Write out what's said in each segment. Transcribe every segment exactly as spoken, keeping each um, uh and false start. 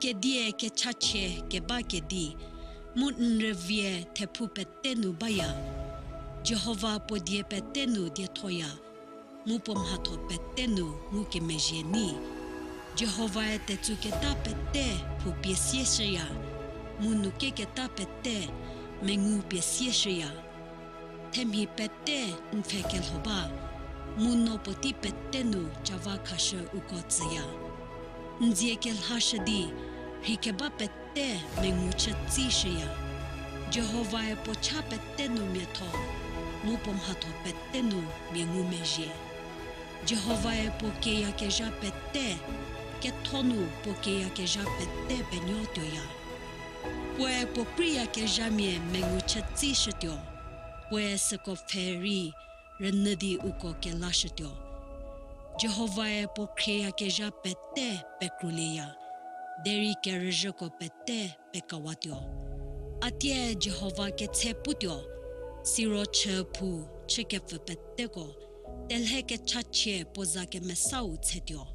Kedie kechachie keba kedi, mu nrevie thephu petenu baya. Jehovah podie petenu diethoya, mu pomhatho petenu mu kemejie ni. Jehovah e tetsu keta pete phu piesie sheya, mu nuke keta pete mengu piesie sheya. Themhi pete nphe kelhoba, mu no poti petenu chava khashe uko tsiya. Nzie kelha shedi, rikeba pete mengu chetsi sheya. Jehovah e pocha petenu mietho, mu pomhatho petenu miengu meje. Jehovah e pokeya keja pete, kethonu pokeya keja pete penyo tyoya. Pue pokriya keja mie mengu chetsi shetyo. Pue seko pheri renedi uko kela shetyo. Jehovah e pokriya keja pete pekruleya. Deri kerejeko pete pekawatyo. Atie Jehovah ketse putyo. Siro che phu che kepfe peteko. Telhe kechachie poza kemesau tsetyo.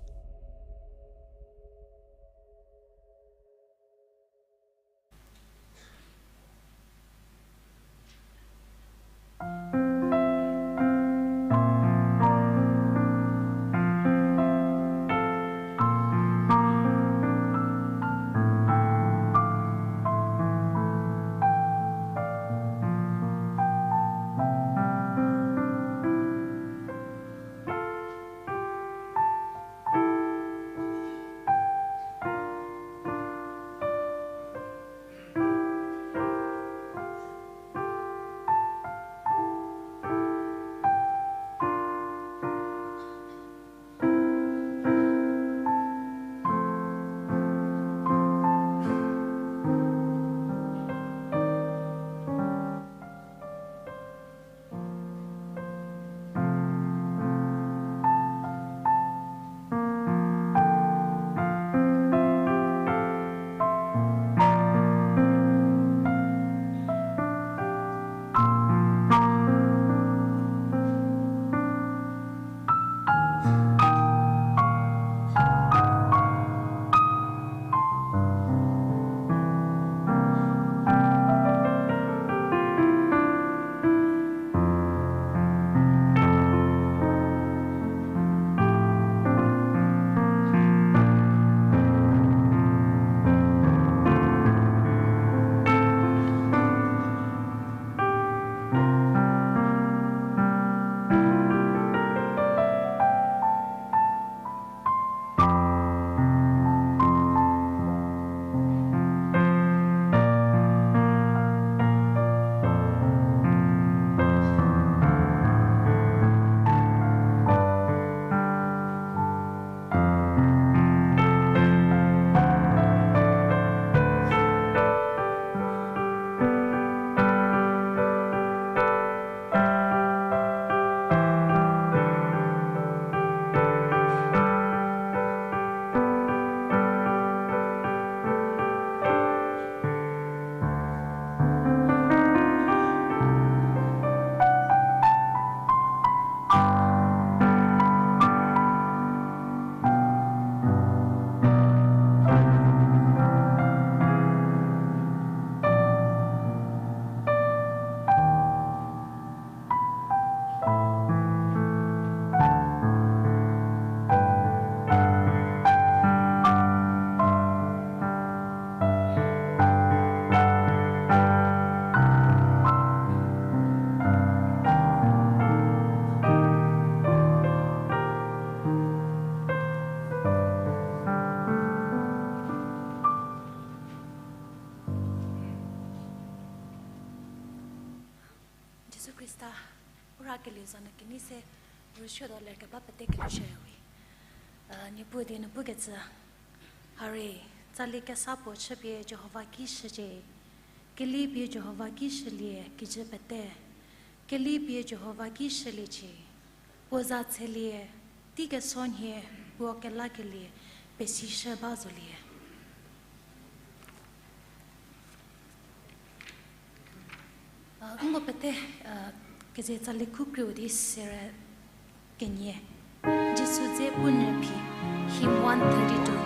Jisu Krista, ura keli zana kini se, rusho da lerke ba pete keli shayawi. Ah, nipu de nipu ketsa. Hare, tsali kesa po chepie Jehovah ki sheje. Keli pie Jehovah ki shelie ki je pete. Keli pie Jehovah ki shelie che. Poza tselie, ti ke son hie, puo kela kelie, pesi she ba zolie. Ah, ngo pete, ah, keze tsali kukri udi sere kenye. Jisu ze punre phi, hymn one thirty-two.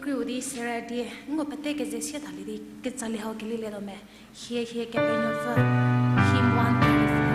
Udi sera di ngo pete ke je sia thali di ke chali hao ke lile do me. Hie hie ke pe nyo fa. Him wan thirty-four.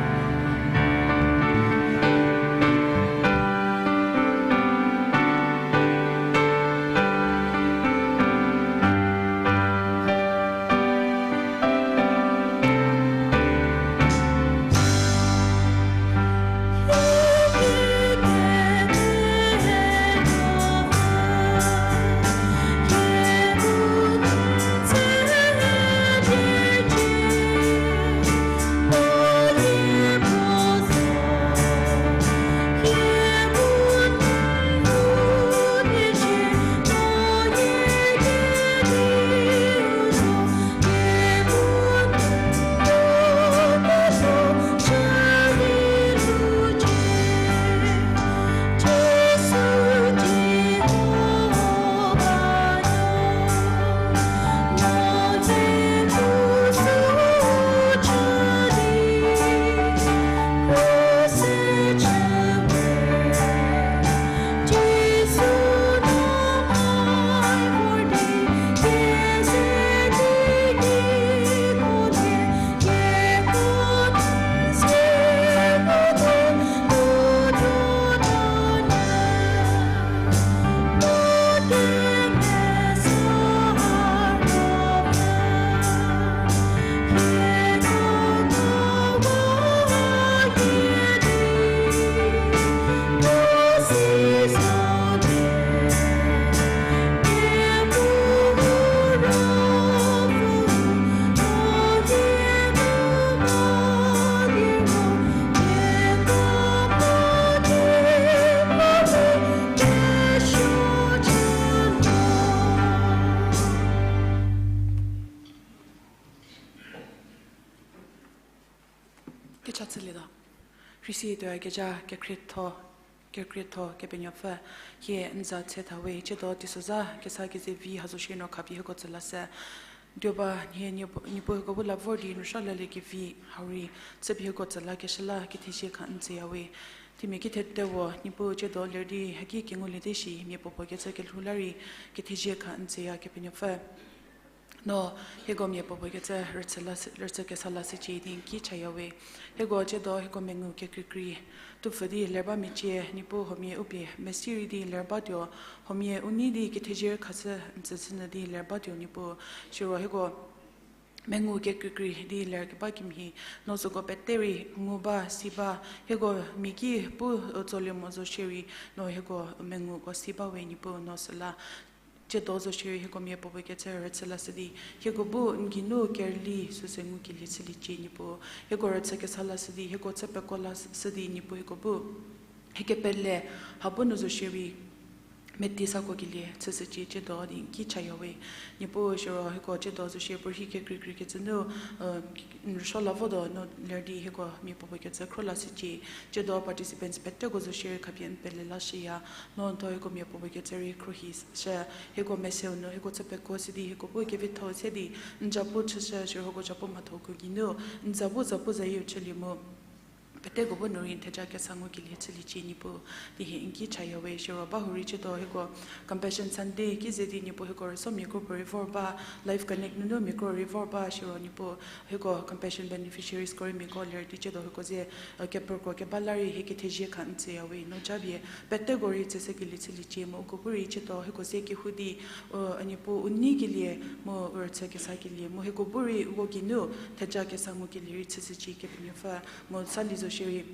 Kecha tsüle da. Risi to ya kecha kekrit tho, kekrit tho kepenyo phe. Ye nza tse thawe che do tisoza kesa keze vi hazo shino kapi heko tsela se. Dioba nye nipo heko bu lavor di nusha lale ke vi hauri tsepi heko tsela keshala ke thishe kha nze yawe. Timi ki thette wo nipo che do lerdi haki ke ngule de shi mye popo ke tse ke lhulari ke thishe kha nze ya kepenyo phe. No, hego mye popo ke tse retsela retse ke sala se che ding ki chaya we. Hego che do hego mengu ke kri kri. Tu fedi lerba mi che nipo homye upi mesiri di lerba dio homye uni di ke thejir khase ntsesina di lerba dio nipo shiro hego mengu ke kri kri di ler ke ba kim hi. No so go peteri ngu ba si ba hego mi ki pu tsole mo zo shiri no hego mengu go si ba we nipo no sala. Che do zo shiri heko mye popo ke tse retse la sidi. Heko bu nginu kerli su se ngu kili tsili che nipo. Heko retse ke sala sidi, heko tsepe kola sidi nipo heko bu. Heke pele habu nu zo shiri meti sa ko kili tse se che che do di ki chaya we. Nipo shiro heko che do zo shiri pur hike kri kri ke tsenu, eh, nrusho la vodo no lerdi heko mye popo ke tse khro la si che. Che do participants pette go zo shiri kapyen pele la shi ya. Non to heko mye popo ke tseri kruhi she heko meseu no heko tsepe ko sidi heko bu ke vitho sidi njapu chusha shi heko japu matho ko ginu nzabu zapu zayi ucheli mo pete go bo nuri theja ke sangu kili chili chi nipo di hi inki chaya we shiro ba huri che do heko Compassion Sunday ki zedi nipo heko reso micro river ba Life Connect nunu micro river ba shiro nipo heko Compassion Beneficiaries kori miko ler di che do heko ze Kepurko ke balari heke theji khan tse yawe no jabie pete gori tse se kili tse lichi mo ko puri che to heko se ki hudi ani po uni ke liye mo ur tse ke sa ke liye mo heko puri wo ki nu theja ke sa mo ke liye tse se chi ke pinyo fa mo sa li zo shiri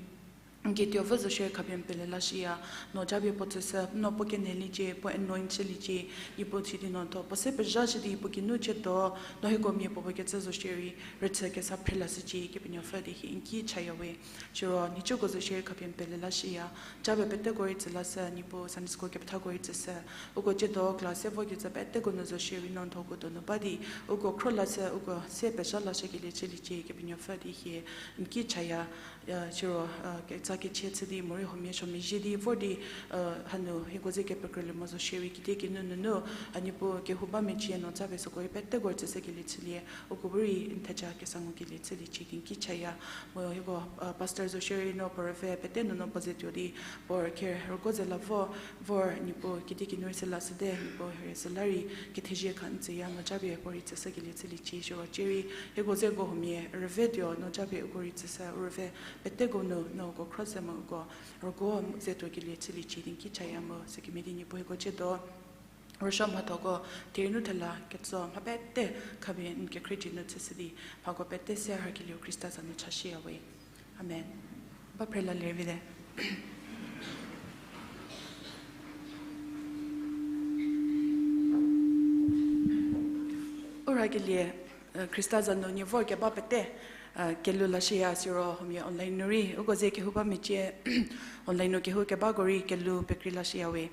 ke tyo fa zo shiri kapyen pele la shi ya no jabie po tse sa no po ke ne lichi po anoint che lichi ipo chi di no to po se pe ja chi di ipo ki nu che to no heko mi po ke tse zo shiri re tse ke sa phela se chi ke pinyo fa di hi inki cha yawe Shiro nichu ko zo shiri kapyen pele la shi ya. Chabe pete kori tse la se nipo Sunday school ke ptha kori tse se. Uko che do class se vo ki tse pete ko no zo shiri non tho ko to no pa di. Uko khro la se uko se pe sha la she ki le che li che ke pinyo fa di hi. Nki cha ya. Ya, shiro, ah, ke tsa ke che tse di, mori homie shomie je di, vor di, ah, hanu, he goze ke pekre le mozo shiri ki de ki nu nu nu, ani po ke huba me chie no tsa be so koi pette gor tse se ke li tse li, o ko buri in tha cha ke sangu ke li tse li chi din ki cha ya, mo he go, ah, pastor zo shiri no por ve pette no no poze tio di, por ke ro goze la vo, vor ni po ki de ki nu se la se de, ni po he se la ri, ke the je khan tse ya no cha be por i tse se ke li tse li chi shiro chiri, he goze go homie, re ve tio no cha be o ko ri tse se, re ve, Pete go no, no go cross mo go, ro go ze to ki le chili chi din ki chaya mo, se ki me di ni pui go che do. Ro sha ma to go, te nu te la, ke tso, ma pete, ka bi n ke kri ji no tse se di, pa go pete se har ki le Krista za no cha shi awe. Amen. Ba pre la le vi de. Ora ki le, eh, Krista za no ni vo ke ba pete, eh, ke lu la shi ya si ro, mi online no ri, u go ze ke hu ba mi che, online no ke hu ke ba go ri, ke lu pe kri la shi ya we.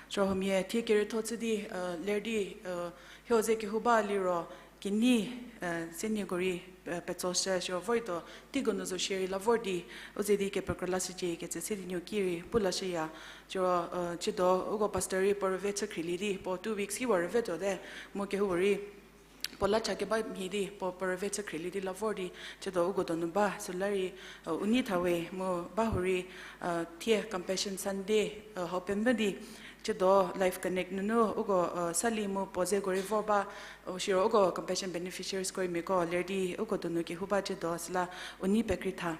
So, homie, thie kere tho tse di, uh, ler di, uh, hyo ze ke huba li ro, ke ni, uh, se ni gori, uh, petso she, sho voi to, ti go no zo sheri la vor di, o ze di ke pekro la se je ke tse se di nyo kiri, pu la she ya. Jo, uh, che do, ugo pastor ri por ve tse kri li di, po two weeks ki war ve to de, mo ke hu ri, Pola chake ba mi di po private secretary di lavor di che do ugo do nu ba sulari, uh, uni thawe mo ba huri, uh, thie Compassion Sunday, uh, hopen ba di che do Life Connect nunu ugo, uh, sali mo poze gori vo ba, uh, shiro ugo Compassion beneficiaries koi me ko ler di ugo do nu ke huba che do sila uni pekri tha.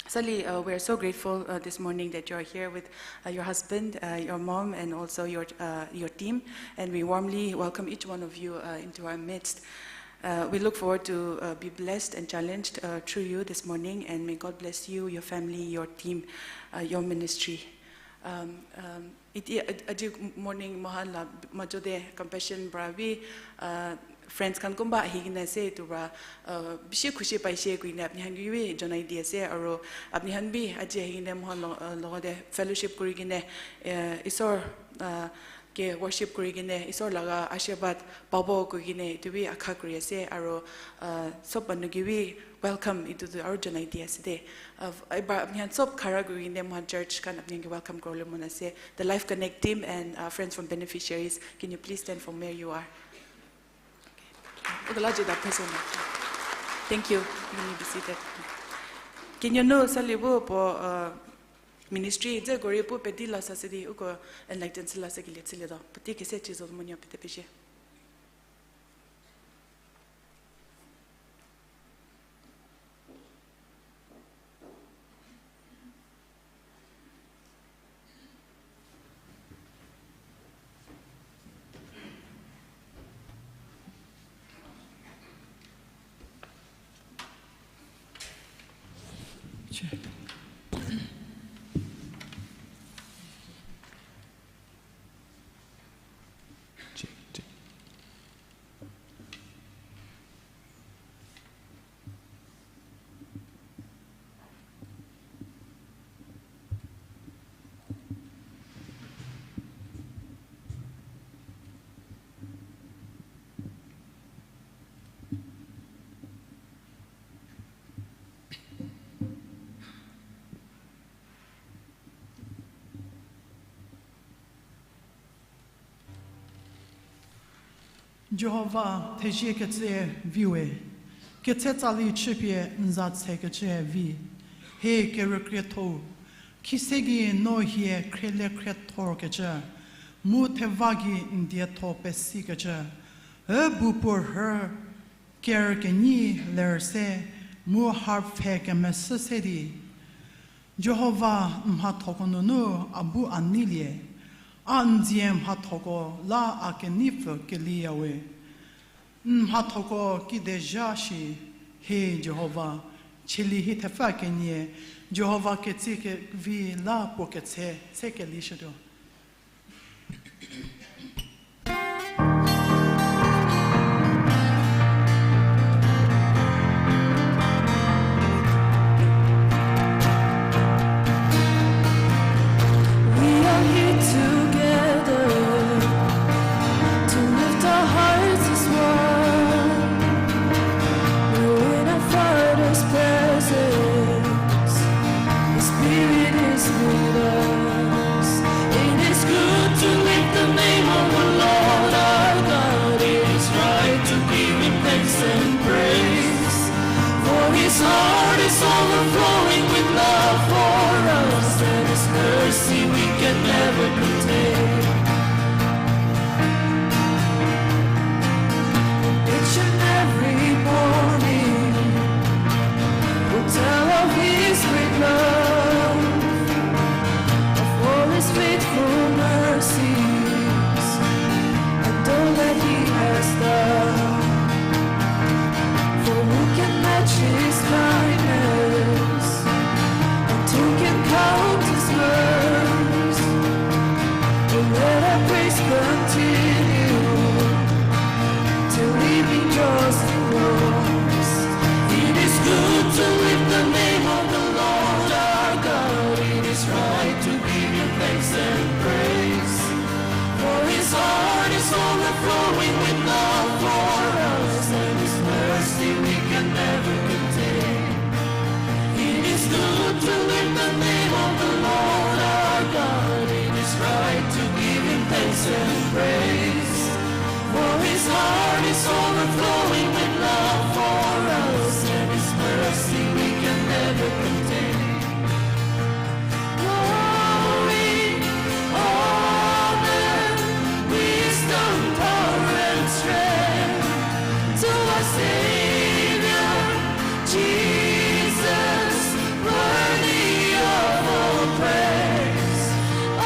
Sally, uh, we are so grateful, uh, this morning that you are here with, uh, your husband, uh, your mom, and also your, uh, your team. And we warmly welcome each one of you, uh, into our midst. Uh, we look forward to, uh, be blessed and challenged, uh, through you this morning, and may God bless you, your family, your team, uh, your ministry. Um, um, Iti aj-, aji morning mohan la majo de Compassion pra bi, ah, friends khan kumba ahi kena ase, etu pra, ah, bishi khushi paise koina apni khan ke bi jonai di ase, aro apni khan bi aji ahi kena mohan lo-, ah, logot de fellowship kuri kena, eh, Isor, ah, ke worship kuri kena Isor laga ashirwad pabo koi kena etu bi akha kuri ase, aro, ah, sob manu ke bi welcome, etu tu aro janai di ase de. Uh, ebar apni khan sob khara kuri kena mohan church khan apni khan ke welcome kuribole mon ase. The Life Connect team and, uh, friends from beneficiaries, can you please stand from where you are? Okay. Thank you. You may be seated. Kenyo no salibu po, uh, ministry je gori po pedi la sasidi uko enlighten sila se kile sile do. Pati kese chizo monyo pete peche. Check. Check, check. Jehovah, theje ketse viwe, ketse tsali chipie nza tse kece vi, he kerekre tho, kisegi no hie krele kre thor kece, mu thevagi ndie tho pesi kece, e bupur her ker keni lerse, mu harp phe kemesü sedi. Jehovah mha thoko nunu abu anilie, a nzie mha thoko la a kenifü keli yawe. Mha thoko kideja shi, he Jehovah, chili hi thefa kenie, Jehovah ketsi ke vi la po ketse, tse keli shido. We are here together to lift our hearts as one. We're in our Father's presence. Give him thanks and praise. For his heart is overflowing with love for us, and his mercy we can never contain. It is good to lift the name of the Lord our God. It is right to give him thanks and praise. For his heart is overflowing with love for us, and his mercy we can never contain. Glory, honor, wisdom, power, and strength to our Savior, Jesus, worthy of all praise.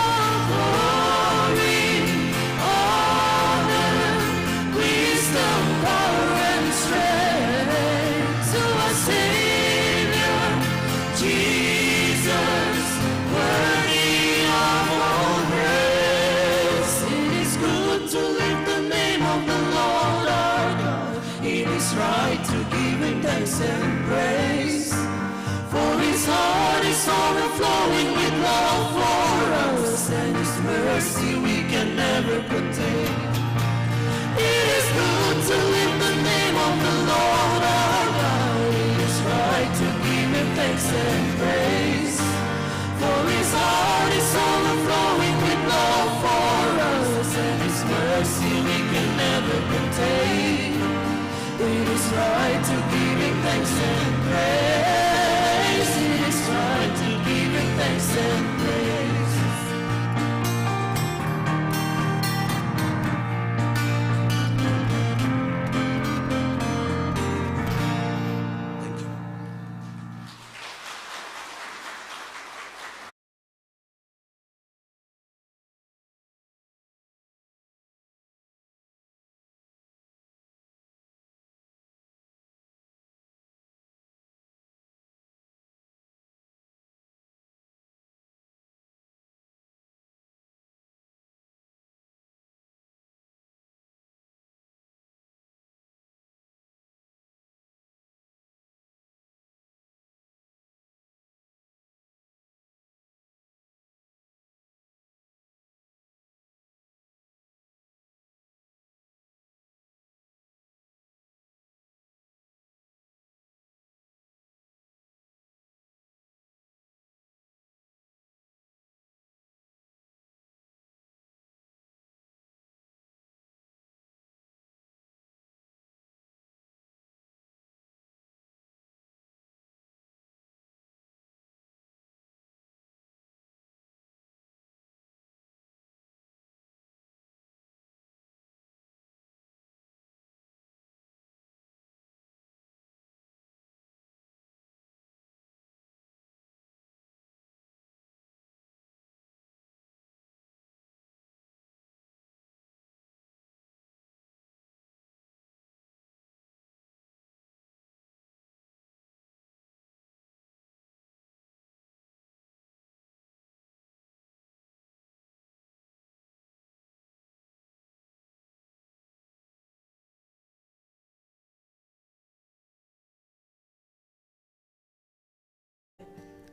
All glory, honor, wisdom, power, and strength to our Savior, Jesus, worthy of all praise. It is good to lift the name of the Lord our God. It is right to give him thanks and praise. For his heart is overflowing with love for us, and his mercy we can never contain. It is good to lift the name of the Lord our God. It is right to give him thanks and praise. For his heart is overflowing with love for us, and his mercy we can never contain. It is right to give him thanks and praise. It is right to give him thanks and praise. Thank you.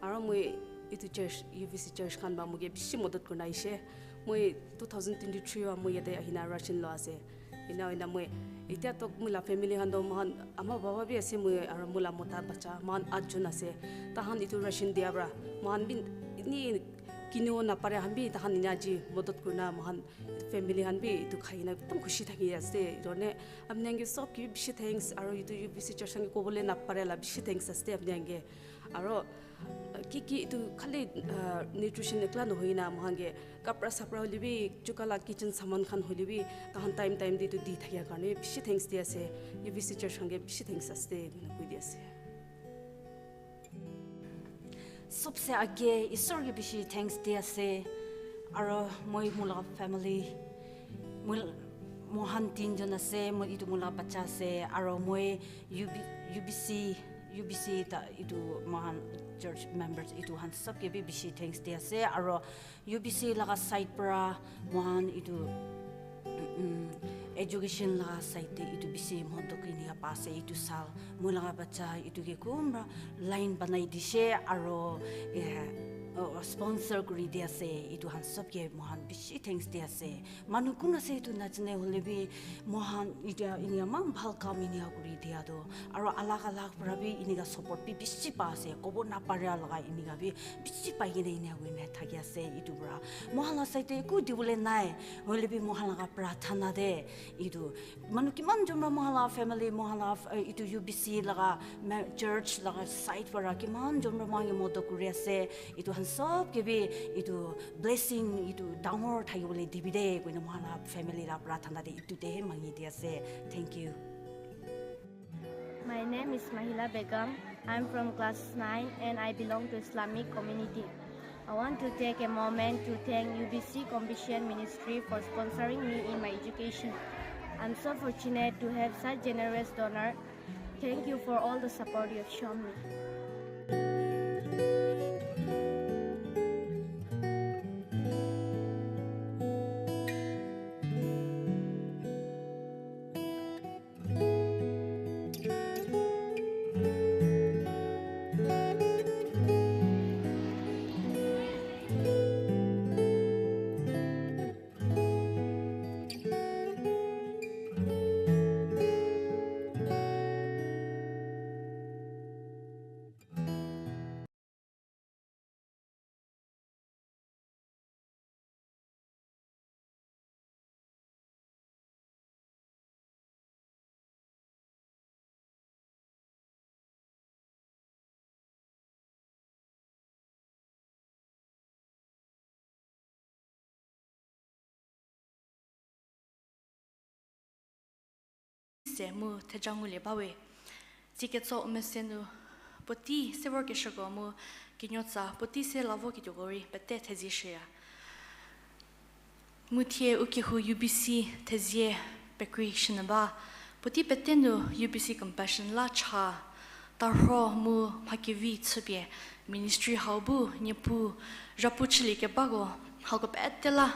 Aro moi etu church, U B C church khan para moike bishi madad kurina aishe. Moi two thousand twenty-three para moi yate ahina ration lua ase. Ena hoina moi, etia tok moi la family khan toh moikhan ama baba bi ase, moi aro moi la mota bacha, moikhan at jon ase. Tahan etu ration dia para moikhan bi eni kinibo napare khan bi tahan ena aji madad kurina moikhan family khan bi etu khai kena ekdum khushi thaki ase. Etu karne apni khan ke sob ke bishi thanks, aro etu U B C church khan ke kobole napare la bishi thanks ase apni khan ke. Aro, uh, ki ki etu khali, uh, nutrition ekla nohoi na moikhan ke kapra sapra hoile bi, chuka la kitchen saman khan hoile bi, tahan time time te etu di thakia karne bishi thanks di ase. U B C church khan ke bishi thanks ase, etu koi di ase. Sobse age Isor ke bishi thanks di ase. Aro moi, moi laga family, moi, moikhan tinjon ase, moi etu moi laga bacha ase, aro moi U B, U B C, U B C ta etu moikhan church members etu khan sob ke bi bishi thanks di ase, aro U B C laga side para moikhan etu, um, education laga side te etu bishi madad kuri nia pa ase etu sal. Moi laga bacha etu ke kunba line banai dishe aro, eh, sponsor kuri di ase, etu khan sob ke moikhan bishi thanks di ase. Manu kun ase etu najane hoile bi moikhan etia enika eman bhal kam enika kuri dia tu, aro alak alak para bi enika support bi bishi pa ase, kobo napara laga enika bi bishi pai kena enika kuri na thaki ase. Etu para moikhan la side te eku dibole nai, hoile bi moikhan laga prarthana te etu manu kiman jon para moikhan la family, moikhan la, eh, etu U B C laga ma-, church laga side para kiman jon para moikhan ke modot kuri ase. Etu khan sob ke bi etu blessing etu dangor thaki bole dibi de koina moikhan la family la prarthana te etu te he mangi di ase. Thank you. My name is Mahila Begum. I'm from class nine and I belong to Islamic community. I want to take a moment to thank U B C Compassion Ministry for sponsoring me in my education. I'm so fortunate to have such generous donor. Thank you for all the support you have shown me. Se mu thejangu le bawe. Tsiketso umesenu poti se workeshoko mu kinyotsa poti se lavo kityogori pete thezisheya. Muthie ukehu U B C thezie pekri shinaba, puti petenu U B C Compassion la cha, tarho mu makivi tsupie ministry hau bu nyepu japu chili ke bago, hauko petela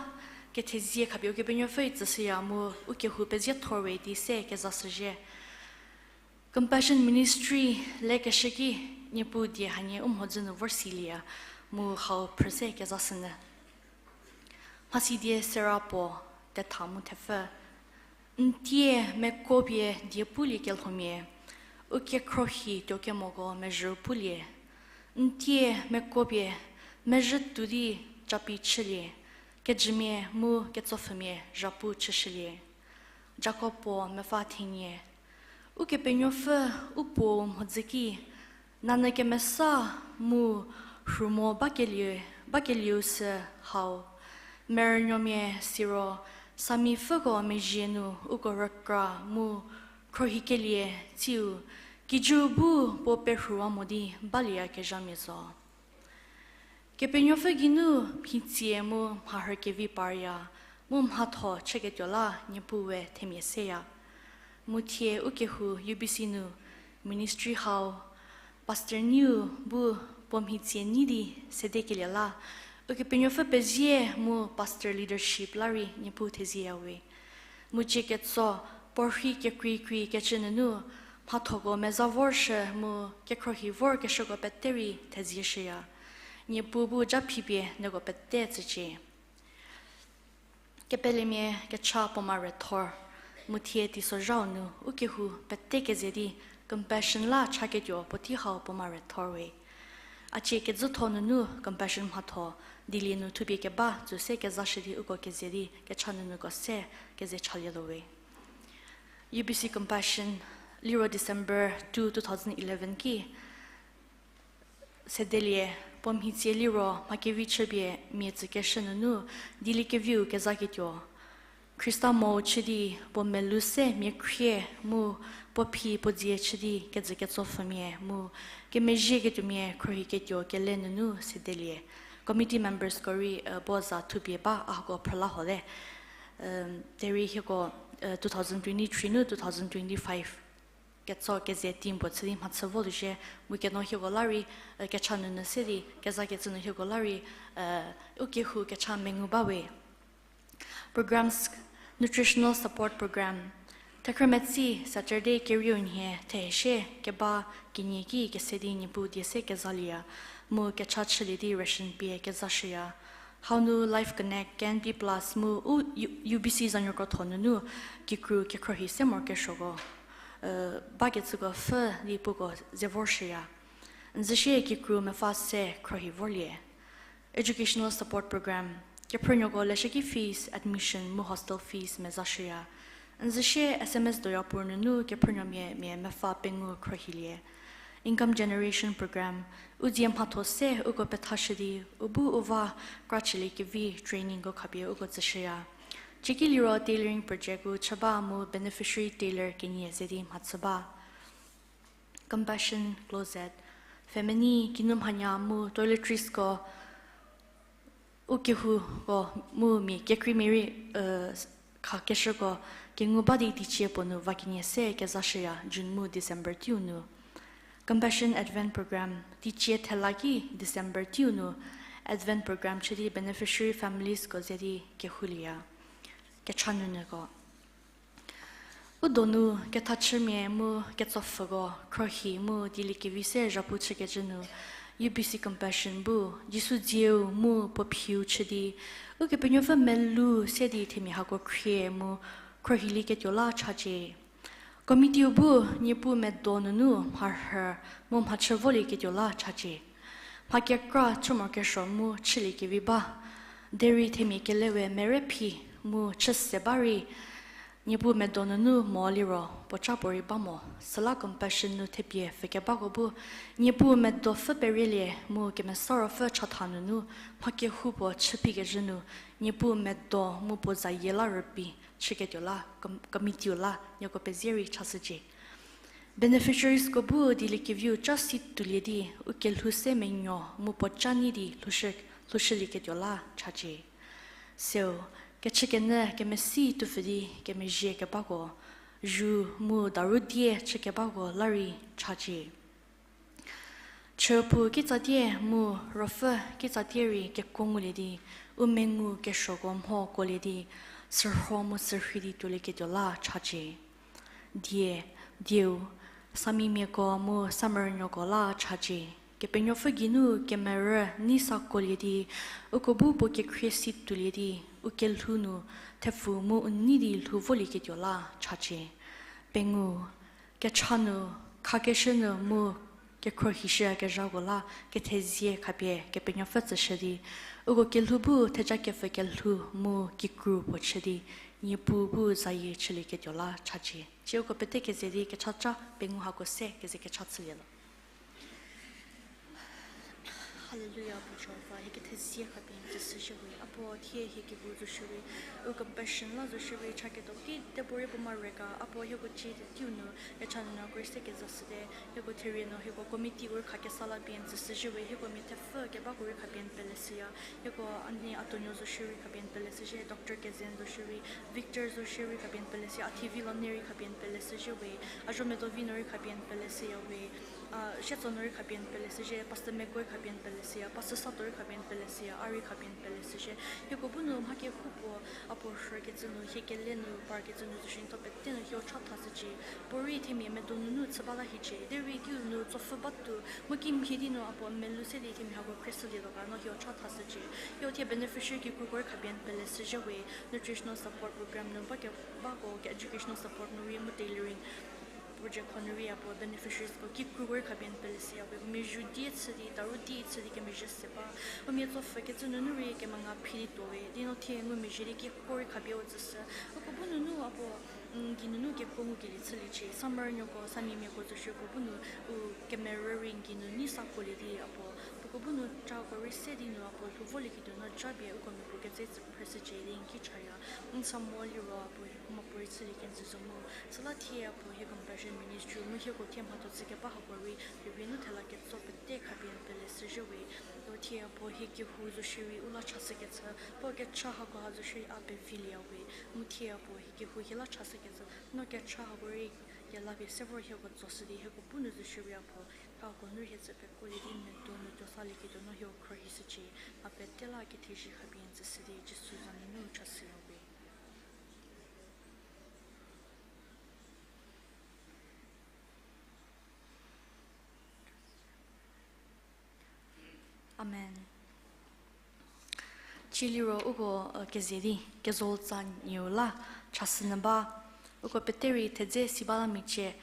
ke thezie kabi uke benyo fei tsasiya mu ukehu pezie thorwe di se ke zasuje. Compassion Ministry le kesheki nyepu die hanye umhodzenu vorsilia mu hau prese ke zasene. Mhasi die sera po te thamu thefe. Ntie me kopie die puli ke lhomie. Uke krohi toke mogo me jru pulie. Ntie me kopie me jru tudi chapi chilie. Ke jimie mu ke tsofemie japu chishilie. Jacob po me fa thinie. Uke penyo fe upo mhodzeki. Nana ke mesa mu hrumo bakeliu, bakeliu se hau. Mer nyomie siro sami fego me jienu uko rakra mu krohi kelie tiu. Kiju bu po pe hruwa modi balia ke jamie zo. Kepenyo fe ginu mhitsie mu mhaher kevi paria, mu mhatho cheketyola nyepu we themie seya. Muthie ukehu U B C nu ministry hau, pastor niu bu pomhitsie nidi sede kelela, ukepenyo fe pezie mu pastor leadership lari nyepu thezie yawe. Muche ketso porhi kekri kri kechenenu, mhathoko meza vorshe mu kekrohi vor keshoko peteri thezie sheya. Nyepu bu japhibie nego pete tseche. Kepelemie kecha poma rethor. Muthie tiso jaonu ukehu pete kezedi compassion la chaketyo poti hau poma rethor we. Ache kezutho nunu compassion mhatho dili nu thubie keba zuse keza shidi uko kezedi kecha nunu ko se keze chalye lo we. U B C Compassion liro December two, two thousand eleven ki sedelie pomhitsie liro makevi chebie mie tsike shenunu dili keviu keza ketyo. Krista mo chidi po melu se mie khrie mu po phi po dzie chidi ke zeke tso fumie mu ke mejie ke tumie khrohi ke tyo ke le nunu se delie. Committee members kori, uh, bo za thupie ba ahko phrala hole. Um, teri hiko, uh, two thousand twenty-three nu two thousand twenty-five. Ketso keze team bo tsiri mhatsa vo luje, mu keno higo lari, eh, kecha nunu siri, keza ketsunu higo lari, eh, ukehu kecha mengu bawe. Programs, nutritional support program, Takrametsi Saturday keriu inhe theheshe keba kinye ki kesedi nipu diese kezalia mu kecha chili di ration pie kezashia. Haunu Life Connect, K N P Plus mu u U- U B C zanyoko thonunu kikru kekrohi se morke shogo. Uh, ba ketsugo fe di pugo zevorshia. Nzishe kikru mefa se krohi vorlie. Educational Support Program, kepronyoko lesheki fees, admission mu hostel fees mezashia. Nzishe S M S doyapur nunu kepronyomie mie mefa pengu krohilie. Income Generation Program, udzie mhatho se uko pethashidi ubu uva krachili kivi training go khapie uko tsishia. Chikiliro tailoring project u chaba mu beneficiary tailor kenye zedi mhatsaba. Compassion Closet, family kinum hanya mu toiletries ko ukehu ko mu mi kekri miri uh, kha keshe ko kengu badi tichie ponu vakinye se kezashia June mu December tiunu. Compassion Advent Program tichie thelaki December tiunu. Advent Program chidi beneficiary families ko zedi kehulia. Kechanunu ko. Udonu kethachimie mu ketsofugo krohi mu dilikivise japu chekejenu. U B C Compassion bu Jisu dieu mu pophiu chedi. Ukepenyova melu sedi themi hako krie mu krohili ketiola chache. Committee bu nyepu medo nunu mharher mu mhachevoli ketiola chache. Mhakekra chumokesho mu chili kiviba. Deri themi kelewe mere phi mu chesebari. Nyepu medo nunu mo liro pocha pori bamo. Sala Compassion nu thepie fekebako bu. Nyepu medo fe perelie mu kemesaro fe chatha nunu mhake hupo chepi kejenu. Nyepu medo mu po zayela repi cheketiola com- committee la nyoko pezieri chasuji. Beneficiaries ko bu dilikiviu chasi tulie di ukelhu se menyo mu pochani di lhushek lhusheli ketiola chache. Seo, kechikene kemesi tufidi kemejie kebako, ju mu daru die chekebako lari chache. Chepu kitsatie mu rofe kitsatie ri kekonguledi, umengu keshoko mho koledi, serho mu serhidi tuli ketiola chache. Die, dieu, sami mieko mu samar nyoko la chache. Kepenyo feginu kemere ni sa koledi, ukobu po kekrie si tuledi, ukelhunu, tefu mu unidi lhuvoli ketiola chache. Pengu, kechanu, kakeshenu mu kekrohishia kejagola, kethezie kapie, kepenyo fe tseshedi, uko kelhubu, theja kefe kelhu mu kikru pochedi, nyipu bu zaye chili ketiola chache. Chioko pete kezedi kechacha pengu hako se keze kechatsilielo. Hallelujah, Apo Jehovah, heke thesia kapin tsüsü shewui. Apo thie heke bu zu shewui. U compassion la zu shewui, chake to ki te pori puma reka. Apo heko chi te tiunu, e chanuna Christ ke zasde, heko theri no, heko committee ur khake sala pin tsüsü shewui, heko mi te fü ke ba kuri kapin pelesia. Heko ani Antonio zu shewui kapin pelesia, Doctor Kezen zu shewui, Victor zu shewui kapin pelesia, T V la neri kapin pelesia shewui, ajo medovi nori kapin pelesia wui. Ah, shetso nori kapin pelesia, Pastor Mekoi kapin pelesia, Pastor Satori kapin pelesia, Ari kapin pelesia. Heko bunu mhake hupo, apo shre ke tsünu, heke lenu, par ke tsünu, zushin to pete nu, hio chat thasüchi. Pori themi me donu nu tsübala hiche. Deri kiu nu tsofu batu, mukim hidi nu apo melu se di themi hako Christ di loka no hio chat thasüchi. Hio thie beneficiary ki kukor kapin pelesia we, nutritional support program nu ba ke, ba ko ke educational support nu ri mu tailoring. Project khonuri apo beneficiaries ko ki kuguri kapin pelesi apo meju di tsidi, daru di tsidi ke meju sepa. Umi tso feke tsü nunuri ke manga phiri towe. Dino thie ngu meju di ki kuguri kapia o tsü se. Ko bunu nu apo, mm, gi nunu ke kongu ke li tsili chi. Samar nyoko, sami me ko tsü shi ko bunu, u ke mereri gi nunu ni sa ko li di apo. Ko bunu cha ko ri se di nu apo, lu vo li ki du no cha bia u ko me ko ke tsü tsü presi che li ki cha ya. Mm, Samuel ro apo, ma pori tsili ken tsü zomu. Sala thie apo he compassion ministry mu he ko thie mhato tsü ke pa ha kori, he venu thela ke tso pete kapien pele se je we. Lo thie apo he ke hu zo shiri u la cha se ke tsü, po ke cha ha ko ha zo shiri a pe feel ya we. Mu thie apo he ke hu he la cha se ke tsü, no ke cha ha kori, ya la be se vor he ko tso se di he ko bunu zo shiri apo. Ka ko nu he tsü pe ko le di me do me do sa le ke do no he ko kro he se che. A pe te la ke the shi kapien tsü se di Jisu zani nu cha se ya we. Amen. Chiliro ugo, uh, kezeri, kezol tsa niula, chasinaba, ugo peteri tedze sibala miche,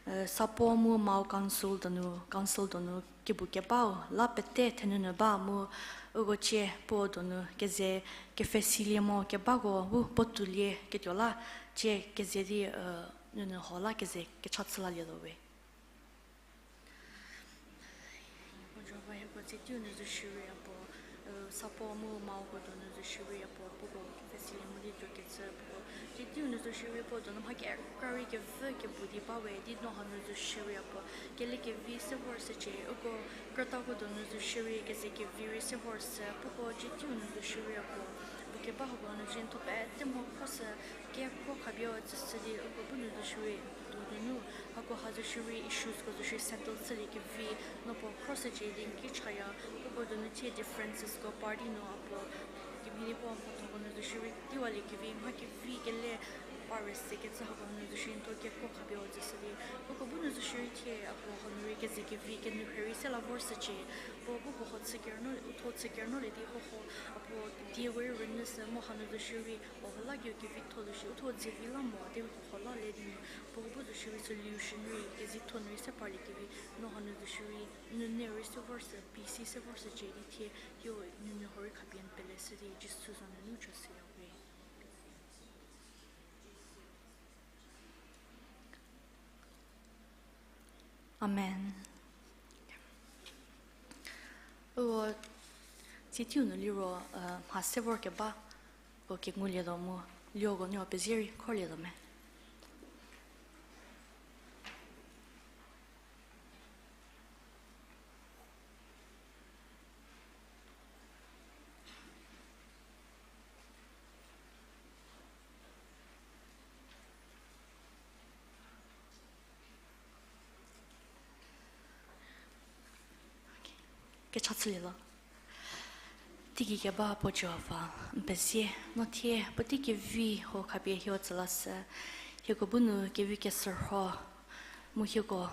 uh, sapo mu mau council donu, council donu kibu kebao, la pete tenunaba mu ugo che po donu keze kefesili mo kebago, bu potulie ketiola, che kezeri, uh, nunu hola keze kechatsila lielowe. Jehovah, heko tsetiu nuzu shiri apo, eh, sapo mu mau kodo nuzu shiri apo, puko fesili muli jo ketse puko. Tsetiu nuzu shiri po dono mha ke kari ke ve ke budi pawe, di no ha nuzu shiri apo. Kele ke vi se vor se che, uko krata kodo nuzu shiri ke ze ke viri se vor se, puko tsetiu nuzu shiri apo. Buke ba hoko nuzu jin tope, te mo ko se, ke ko kabio tse se di, uko bu nuzu shiri. Dodonu, hako hazu shiri issues ko zu shiri settle sili ke vi, no po cross je din ki chaya, ko ko donu che differences ko party no apo, ki mini po apo to ko zu shiri diwali ke vi, ma ke vi ke le paris se ke sa ko zu shiri to ke ko khabi o zu sili, ko ko bu zu shiri the apo ko nuri ke zi ke vi ke nu heri se la vor se che, po ko ko hot se ker no, uthot se ker no le di ho ho, apo die we ren se mo hanu zu shiri, Ohola kyo kivi tholu shi utho zivi la mo ate hola le dini. Pohobu zu shiri solution ri kezi thon ri se parli kivi no hanu zu shiri nune ri se verse P C se verse J D T yo nune hori khabian pele se di Jisu zan nu chase ya we. Amen. Uo, titi unu liro, uh, mhase vor keba, ko ke ngu liedo mu, liogo nyo peziri, kor liedo me. Ke chatsü lilo. Tiki ke ba po Jehovah, mpesie, no tie, po tiki vi ho kapie hio tsalase, hio ko bunu ke vi ke sir ho, mu hio ko,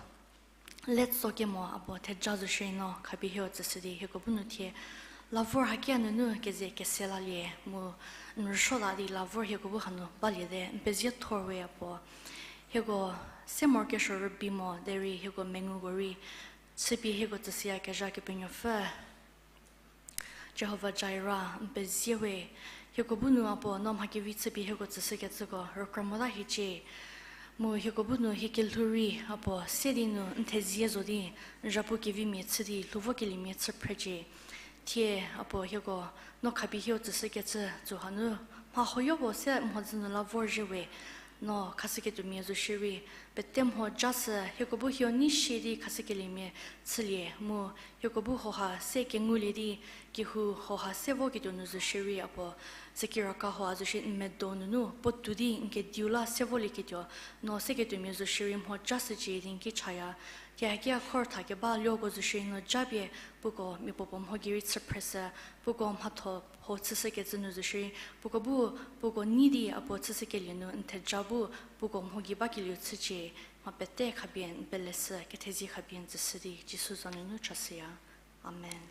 let's so ke mo abo te jazu shino kapie hio tsasidi, hio ko bunu tie, lavor hakia nunu ke ze ke sela lie, mu nrusho la di lavor hio ko bu hanu ba lie de, mpesie thor we abo, hio ko se mor ke shor bi mo, deri hio ko mengu gori, Tsipi heko tsüsia keja kepenyo fe. Jehovah Jireh, mpe ziewe. Heko bunu apo, nom hakevi tsipi heko tsüsü ketsüko, rokramoda hiche. Mu heko bunu heke lhuri apo, sedi nu nthe zie zodi, japu kevi mie tsüdi, lhuvo keli mie tsü preje. Thie apo heko, no khabi heo tsüsü ketsü, tsuhanu, mha hoyobo se mhodzü nu la vorjewe. No khasü ketu mie zu shiri, Petem ho jasü, hyokobu hyo ni shiri khasü kelimi tsülie, mu hyokobu hoha se kengu lidi, kihu hoha se vo kitu nuzu shiri apo, sekiraka ho azu shi nmedo nunu, po tudi nke diula se vo likityo, no se ketu mi zu shiri mho jasü ji dinki chaya, kia kia khor tha keba lyoko zu shiri no jabie, puko mi popo mho giri tsüprese, puko mhatho ho tsüsü ketsü nuzu shiri, puko bu, puko nidi apo tsüsü kelinu nthe jabu, puko mho giba kiliu tsüchi, Ma pete khabien belesü kethezi khabien tsüsüdi Jisu zanunu chasüya. Amen.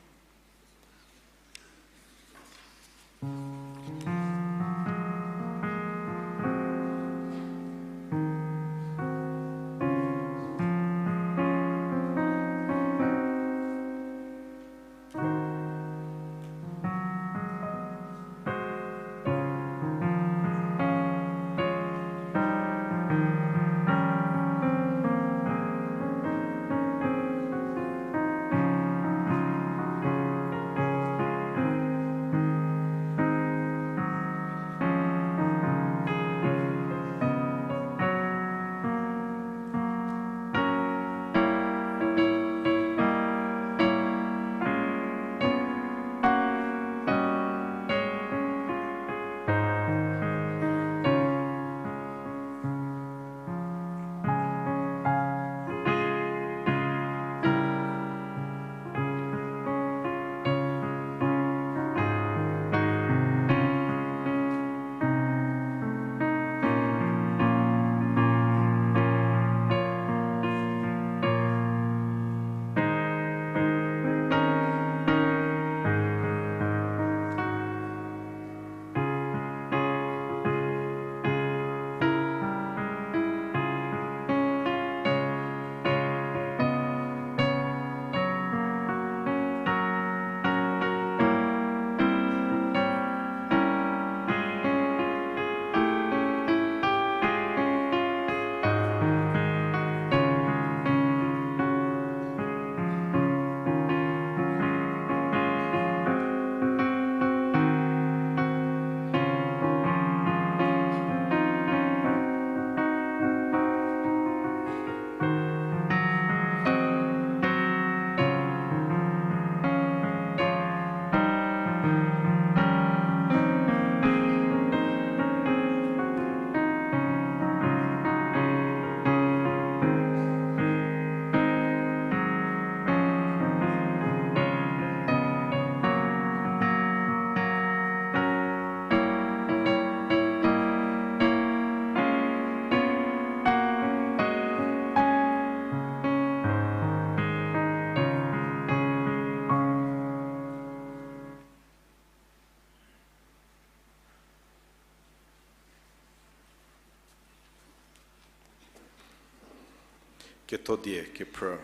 Kethodie kephrü,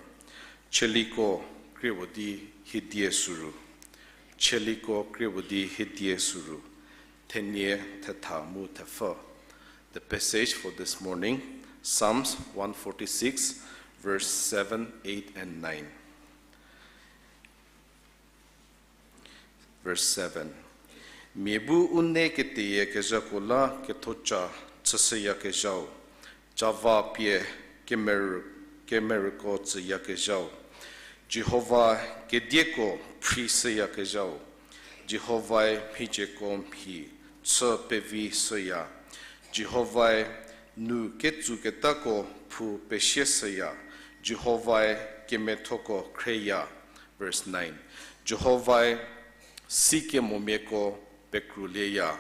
cheliko krewodi hidie suru, cheliko krewodi hidie suru, thenie thetha mu thepho. The passage for this morning, Psalms one forty-six, verse seven, eight, and nine. Verse seven. Miebu une keteye keja kola kethocha chasaya kejao. Java pie kemer kemerko tsaya kejao. Jehovah kedieko phri saya kejao. Jehovah mhijeko mhi tsa pevi saya. Jehovah nu ketsu ketako phu peshe saya. Jehovah kemethoko kreya. Verse nine. Jehovah sike momeko pekruleya,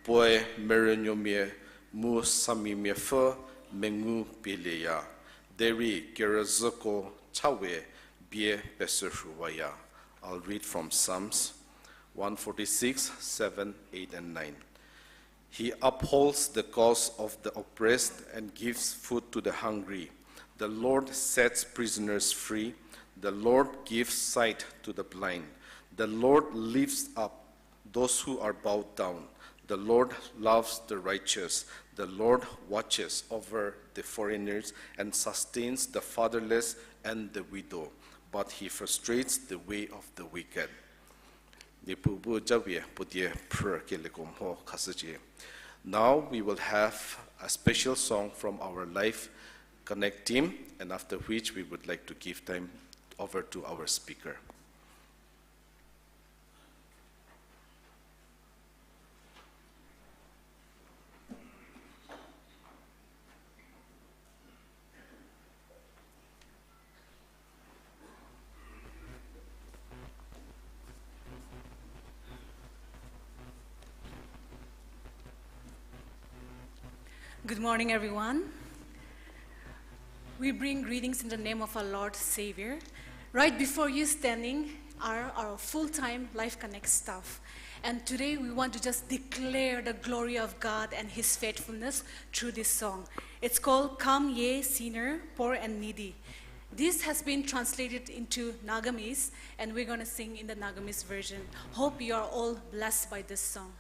poe merenyomie mu samimie fe mengu pileya, deri kerazeko chawe bie peserhuwaya. I'll read from Psalms one forty-six, seven, eight, and nine. He upholds the cause of the oppressed and gives food to the hungry. The Lord sets prisoners free. The Lord gives sight to the blind. The Lord lifts up those who are bowed down. The Lord loves the righteous. The Lord watches over the foreigners and sustains the fatherless and the widow, but he frustrates the way of the wicked. Nipu bu jawie pudie phrü ke lekom ho khasüji. Now we will have a special song from our Life Connect team, and after which we would like to give time over to our speaker. Good morning, everyone. We bring greetings in the name of our Lord Savior. Right before you standing are our full-time Life Connect staff. And today we want to just declare the glory of God and His faithfulness through this song. It's called Come Ye Sinner, Poor and Needy. This has been translated into Nagamese, and we're going to sing in the Nagamese version. Hope you are all blessed by this song.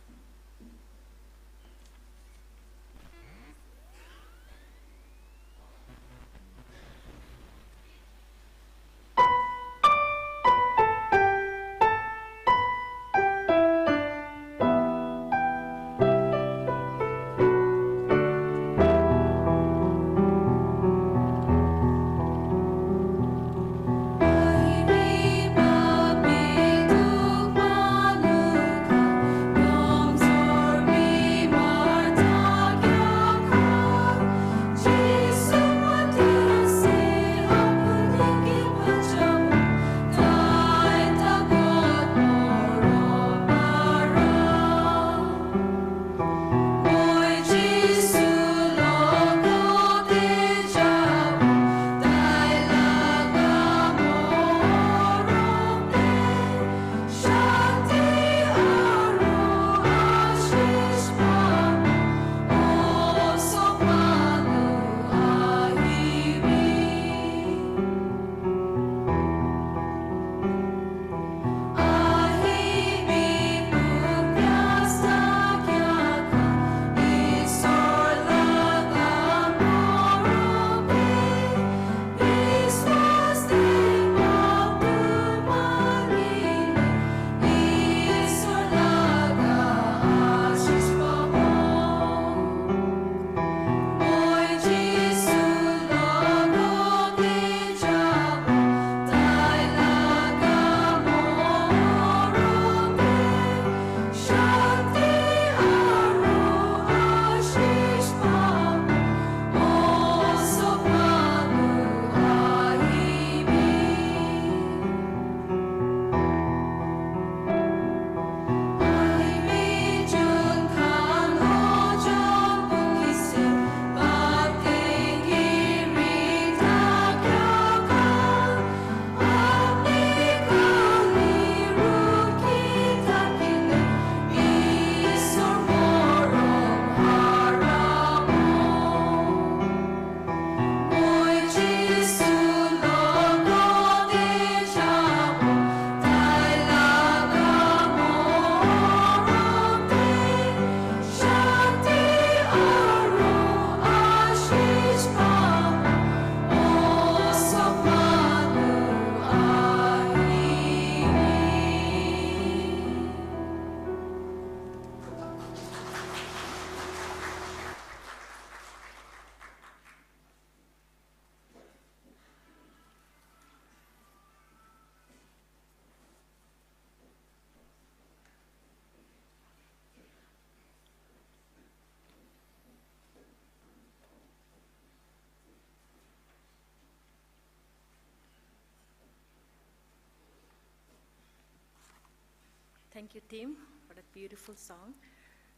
Thank you, team, for that beautiful song.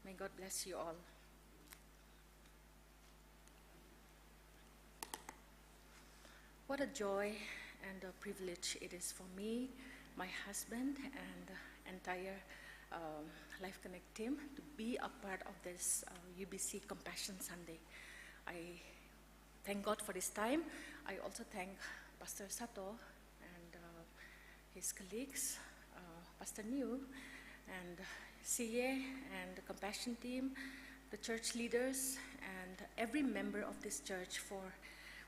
May God bless you all. What a joy and a privilege it is for me, my husband, and the entire um, Life Connect team to be a part of this uh, U B C Compassion Sunday. I thank God for this time. I also thank Pastor Sato and uh, his colleagues, uh, Pastor New, and C A, and the Compassion team, the church leaders, and every member of this church for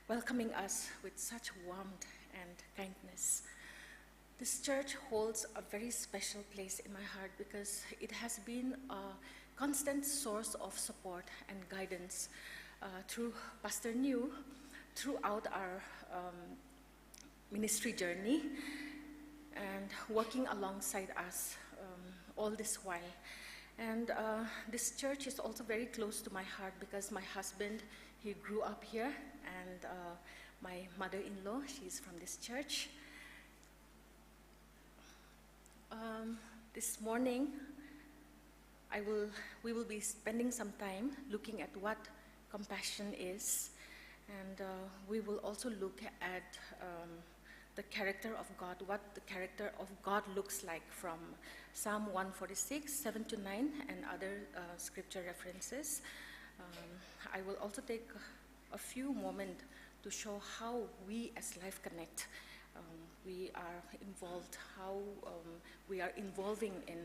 welcoming us with such warmth and kindness. This church holds a very special place in my heart because it has been a constant source of support and guidance uh, through Pastor New throughout our um, ministry journey and working alongside us um, all this while. And uh, this church is also very close to my heart because my husband, he grew up here, and uh, my mother-in-law, she is from this church. Um, this morning, I will, we will be spending some time looking at what compassion is, and uh, we will also look at um, the character of God, what the character of God looks like from Psalm one forty-six, seven to nine, and other uh, scripture references. Um, I will also take a few moments to show how we as Life Connect, um, we are involved, how um, we are involving in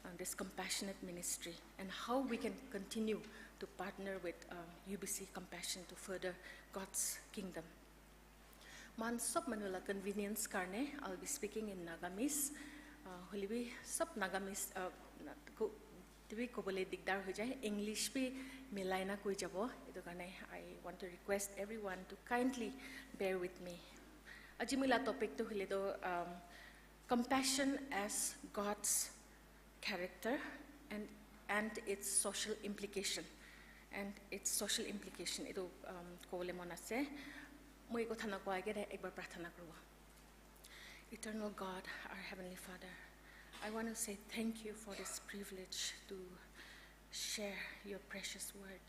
uh, this compassionate ministry, and how we can continue to partner with uh, U B C Compassion to further God's kingdom. Man sob manu la convenience karne, I'll be speaking in Nagamese. Uh, hoilebi sob Nagamese, uh, na- ko- Etu bi kobole digdar hoi jai, English bi milai na koi jabo. Etu karne I want to request everyone to kindly bear with me. Aji moi la topic tu hoile tu um, compassion as God's character and and its social implication, and its social implication. Etu um, kobole mon ase. Moi kotha na koa age de ekbar prarthana koribo. Eternal God, our Heavenly Father, I want to say thank you for this privilege to share your precious word.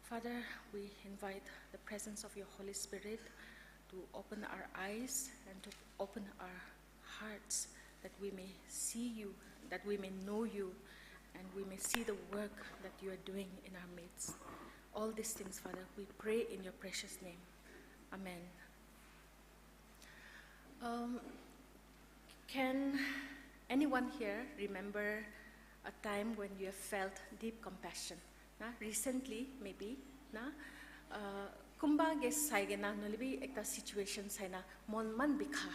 Father, we invite the presence of your Holy Spirit to open our eyes and to open our hearts that we may see you, that we may know you, and we may see the work that you are doing in our midst. All these things, Father, we pray in your precious name. Amen. Um, can anyone here remember a time when you have felt deep compassion? Na, recently, maybe, na, uh, kumba ke sai ke na, nohole bi ekta situation sai na, mon man bikha,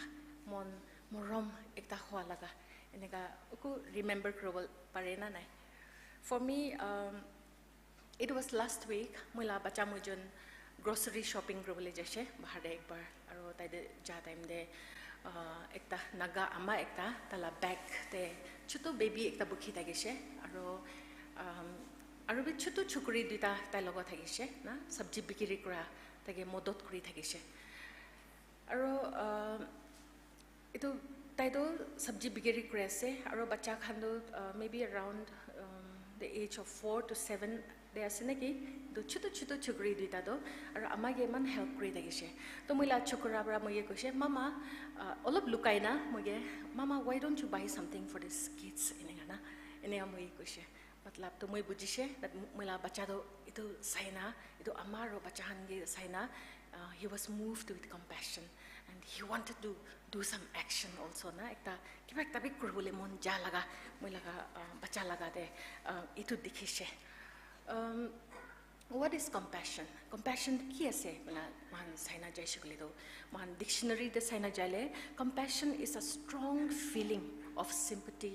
mon morom ekta hua laga, eneka uku remember koribo pare na nai? For me, um, it was last week, moi la bacha moi jon grocery shopping kuribole jaise bahar te ekbar, aro tai te ja time te uh, ekta naga ama ekta tala bag te chutu baby ekta bukhi thakise, aro um, aro bi chutu chukri duita tai logot thakise na, sabji bikiri kura, taike modot kuri thakise. Aro uh, etu tai toh sabji bikiri kuri ase, aro bacha khan toh uh, maybe around um, the age of four to seven te ase naki, etu chutu chutu chukri duita toh, aro ama ke eman help kuri thakise. Toh moi la chokora para moi ke koise, "Mama, uh, olop lukai na," moi ke, "Mama, why don't you buy something for these kids?" Eneka na, eneka moi ke koise. Matlab toh moi bujise that moi la bacha toh etu sai na, etu ama aro bacha khan ke sai na, uh, he was moved with compassion and he wanted to do some action also na, ekta kiba ekta bi kuribole mon ja laga, moi laga uh, bacha laga te uh, etu dikhise. Um, what is compassion? Compassion ki ase? Koina moikhan sai na jaise koile toh, moikhan dictionary te sai na jaile, compassion is a strong feeling of sympathy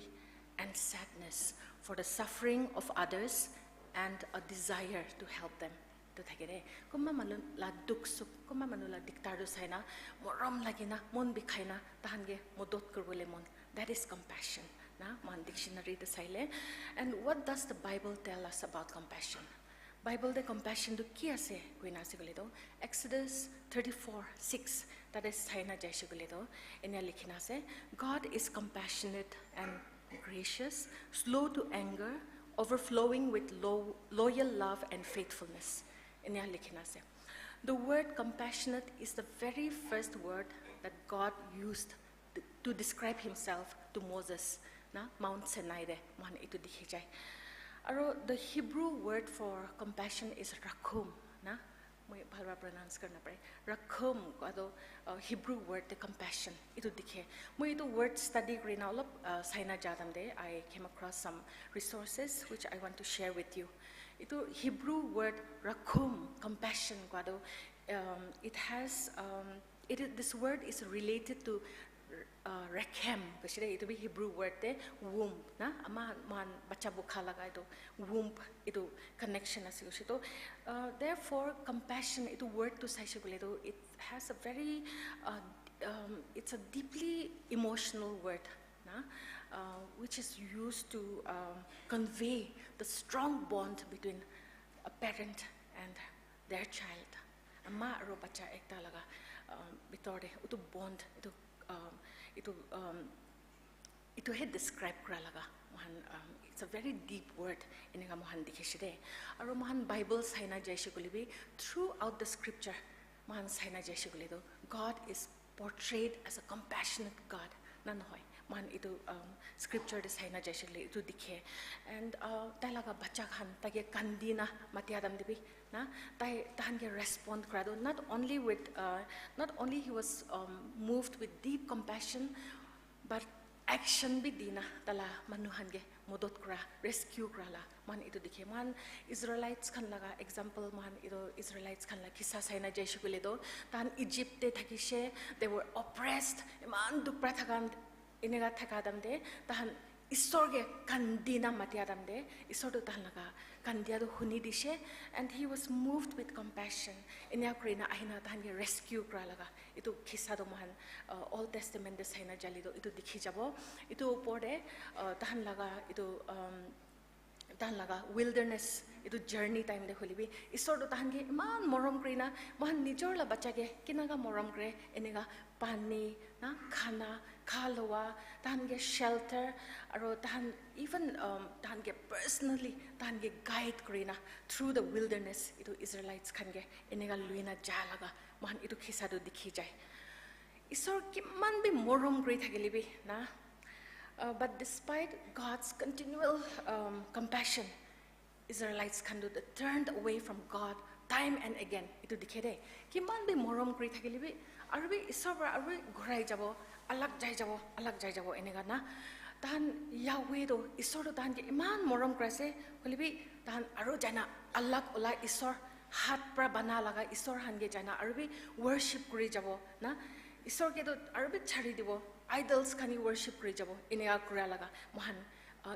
and sadness for the suffering of others and a desire to help them. To thake de, kunba manu la dukh sukh, kunba manu la diktar tu sai na, morom lagi na, mon bikhai na, tahan ke modot kuribole mon. That is compassion. Na, moikhan dictionary te saile. And what does the Bible tell us about compassion? Bible te compassion tu ki ase koina ase koile toh, Exodus thirty-four six, tate sai na jaise koile toh, enia likhi na ase, "God is compassionate and gracious, slow to anger, overflowing with lo- loyal love and faithfulness. Enia likhina ase. The word compassionate is the very first word that God used to, to describe himself to Moses na Mount Sinai de, moikhan etu dikhi jai. Aro the Hebrew word for compassion is rakhum na. Moi bhal para pronounce kuri napare. Rakhum koa tu, uh, Hebrew word te compassion etu dikhe. Moi etu word study kuri na olop, uh, saina ja time te, I came across some resources which I want to share with you. Etu Hebrew word rakhum, compassion koa tu, um, it has, um, it is, this word is related to, uh, rechem, koise de, etu bi Hebrew word te womb na, ama moikhan bacha bukha laga etu womb, etu connection ase koise to. Uh, therefore, compassion etu word tu saise koile tu, it has a very, uh, um, it's a deeply emotional word na, uh, which is used to, um, convey the strong bond between a parent and their child. Ama aro bacha ekta laga, um, bitor de etu bond, etu, um, etu, um, etu he describe kura laga moikhan, um, it's a very deep word, eneka moikhan dikhi ase de. Aro moikhan Bible saina jaise koile bi, throughout the scripture moikhan saina jaise koile tu, God is portrayed as a compassionate God na nohoi. Moikhan etu, um, scripture de saina jaise koile etu dikhe. And, uh, tai laga bacha khan tai ke kandi na matia time te bi na, tai tahan ke respond kura tu, not only with, uh, not only he was, um, moved with deep compassion, but action bi dina tala manu khan ke modot kura, rescue kura la moikhan etu dikhe. Moikhan Israelites khan laga example, moikhan etu Israelites khan la kisa saina jaise koile tu, tahan Egypt te thakishe, they were oppressed, eman dukh para thaka, eneka thaka time te tahan Isor ke kandi na matia time te, Isor tu tahan laga kandia tu huni dishe, and he was moved with compassion. Eneka kuri na ahina tahan ke rescue kura laga etu kisa tu moikhan, uh, Old Testament te saina jaile tu etu dikhi jabo. Etu upor te, uh, tahan laga etu, um, tahan laga wilderness etu journey time te hoile bi, Isor tu tahan ke eman morom kuri na, moikhan nijor la bacha ke kinaka morom kure, eneka pani na, khana, kha lowa, tahan ke shelter, aro tahan even, um, tahan ke personally tahan ke guide kuri na through the wilderness etu Israelites khan ke eneka lui na ja laga moikhan etu kisa tu dikhi jai. Isor kiman bi morom kuri thakile bi na, uh, but despite God's continual, um, compassion, Israelites khan tu they turned away from God time and again. Etu dikhe de, kiman bi morom kuri thakile bi, aru bi Isor para aru bi ghurai jabo, alag jai jabo, alag jai jabo, eneka na. Tahan Yahweh tu, Isor tu tahan ke iman morom kuri ase, hoile bi tahan aru jaina alag ola Isor, hat para bana laga Isor khan ke jaina aru bi worship kuri jabo na. Isor ke tu aru bi chari dibo, idols khan ke worship kuri jabo, eneka kura laga moikhan, uh,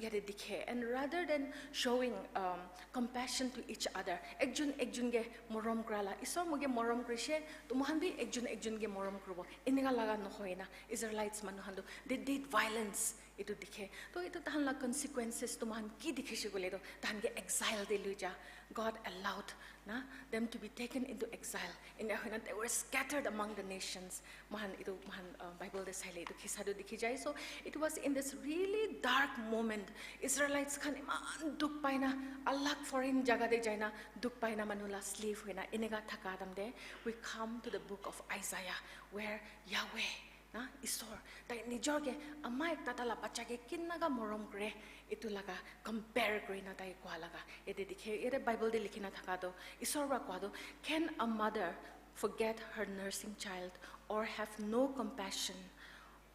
yate dikhe. And rather than showing, um, compassion to each other, ekjun ekjun ke morom kura la, Isor moke morom kurishe, to moikhan bi ekjun ekjun ke morom kuribo, eneka laga nohoi na. Israelites manu khan tu, they did violence. Etu dikhe. To etu tahan la consequences tu moikhan ki dikhishe koile tu, tahan ke exile te lui ja. God allowed na them to be taken into exile. Eneka hoina they were scattered among the nations. Moikhan etu, moikhan, uh, Bible te saile etu kisa tu dikhi jai. So it was in this really dark moment, Israelites khan iman dukh paina, alag foreign jaga te jaina dukh paina, manu la slave hoina eneka thaka time te, we come to the book of Isaiah, where Yahweh na, Isor, tai nijor ke ama ekta tala bacha ke kinaka morom kure, etu laga compare kuri na tai koa laga yate dikhe. Yate Bible te likhi na thaka tu, Isor para koa tu, "Can a mother forget her nursing child or have no compassion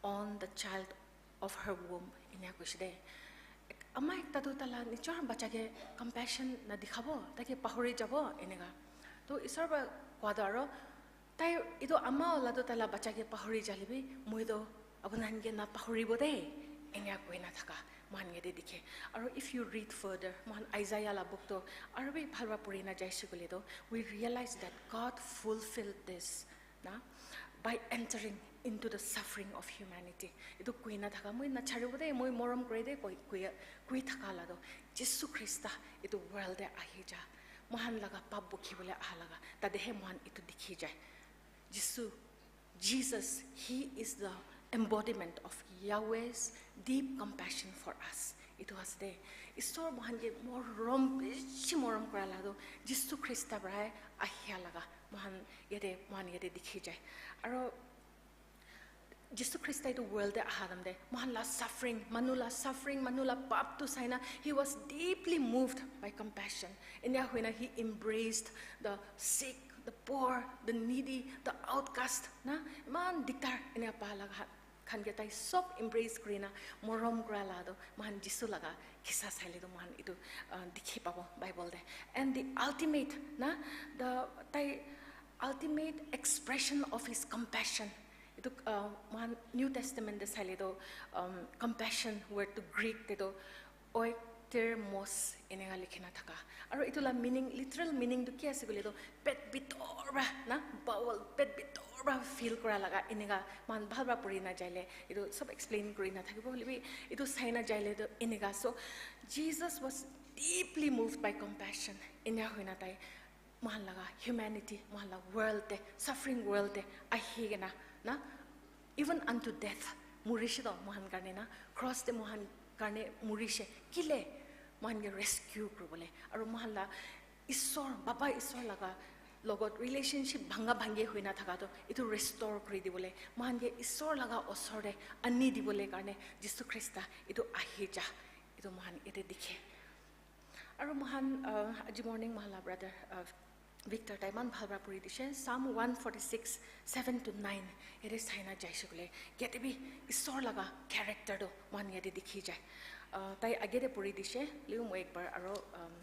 on the child of her womb?" Eneka koishe de. Ama ekta tu tala nijor bacha ke compassion na dikhabo, tai ke pahori jabo, eneka. To Isor para koa tu aro, tai etu ama wala tu taila bacha ke pahori jale bi, moi tu apuni khan ke na pahoribo de, eneka koi na thaka moikhan yate dikhe. Aru if you read further, moikhan Isaiah la book tu aru bi bhal para puri na jaise koile tu, we realize that God fulfilled this na, by entering into the suffering of humanity. Etu koi na thaka, moi na charibo de, moi morom kure de, koi, koi, koi thaka la tu, Jisu Krista etu world te ahi ja, moikhan laga pap bukhi bole aha laga, tate he moikhan etu dikhi jai. Jisu, Jesus, he is the embodiment of Yahweh's deep compassion for us. Itu ase de. Isor mohan ke morom, bishi morom kura la tu Jisu Krista para ahia laga mohan yate, mohan yate dikhi jai. Aro Jisu Krista itu world te aha time te mohan la suffering, manu la suffering, manu la pap tu saina, he was deeply moved by compassion. Inia hoina he embraced the sick, the poor, the needy, the outcast. Na, iman diktar inia pa laga khan ke tai sob embrace kurina morom kura la tu mohan Jisu laga kisa saile tu mohan itu, uh, dikhi pabo Bible te. And the ultimate, na, the tai ultimate expression of his compassion. Itu, uh, mohan New Testament te saile tu, um, compassion word tu Greek te tu oiktermos eneka likhina thaka. Aro itu la meaning, literal meaning tu ki ase koile tu pet bitor pra, na, bowel, pet bitor pra feel kura laga eneka. Mohan bhal pra puri na jaile itu sob explain kuri na thakibo, hoilebi itu sai na jaile tu eneka. So Jesus was deeply moved by compassion. Eneka hoina tai mohan laga humanity, mohan la world te, suffering world te ahi kena, na, even unto death, murishe to mohan karne, na, cross te mohan karne murishe. Kile? Mohan ke rescue kuribole. Aro mohan la Isor, Baba Isor laga logot relationship bhanga bhangi hoina thaka to itu restore kuri dibole, mohan ke Isor laga osor te ani dibole karne Jisu Krista itu ahi ja, itu mohan ite dikhe. Aro mohan, uh, aji morning mohan la brother, uh, Victor tai iman bhal pra puri dishe, Psalm one forty-six, seven to nine. Yate sai na jaise koile, yate bi Isor laga character to mohan yate dikhi jai. Uh, tai age te puri dishe, liu moi ekbar aro, um,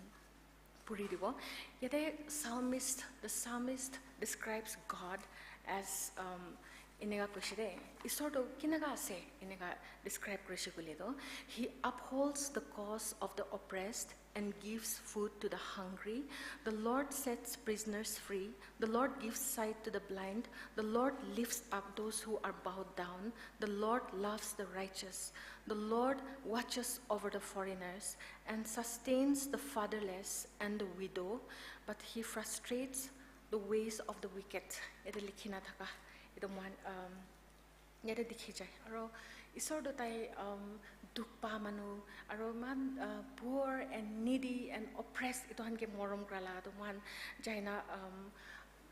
puri dibo. Yate psalmist, the psalmist describes God as, um, eneka koishe de, Isor to kineka ase, eneka describe kurishe koile to, he upholds the cause of the oppressed and gives food to the hungry. The Lord sets prisoners free. The Lord gives sight to the blind. The Lord lifts up those who are bowed down. The Lord loves the righteous. The Lord watches over the foreigners and sustains the fatherless and the widow, but he frustrates the ways of the wicked. Yate likhina thaka, itu mohan, um, yate dikhi jai. Aro Isor to tai, um, dukh pa manu, aro iman, uh, poor and needy and oppressed, itu khan ke morom kura la, to mohan jaina, um,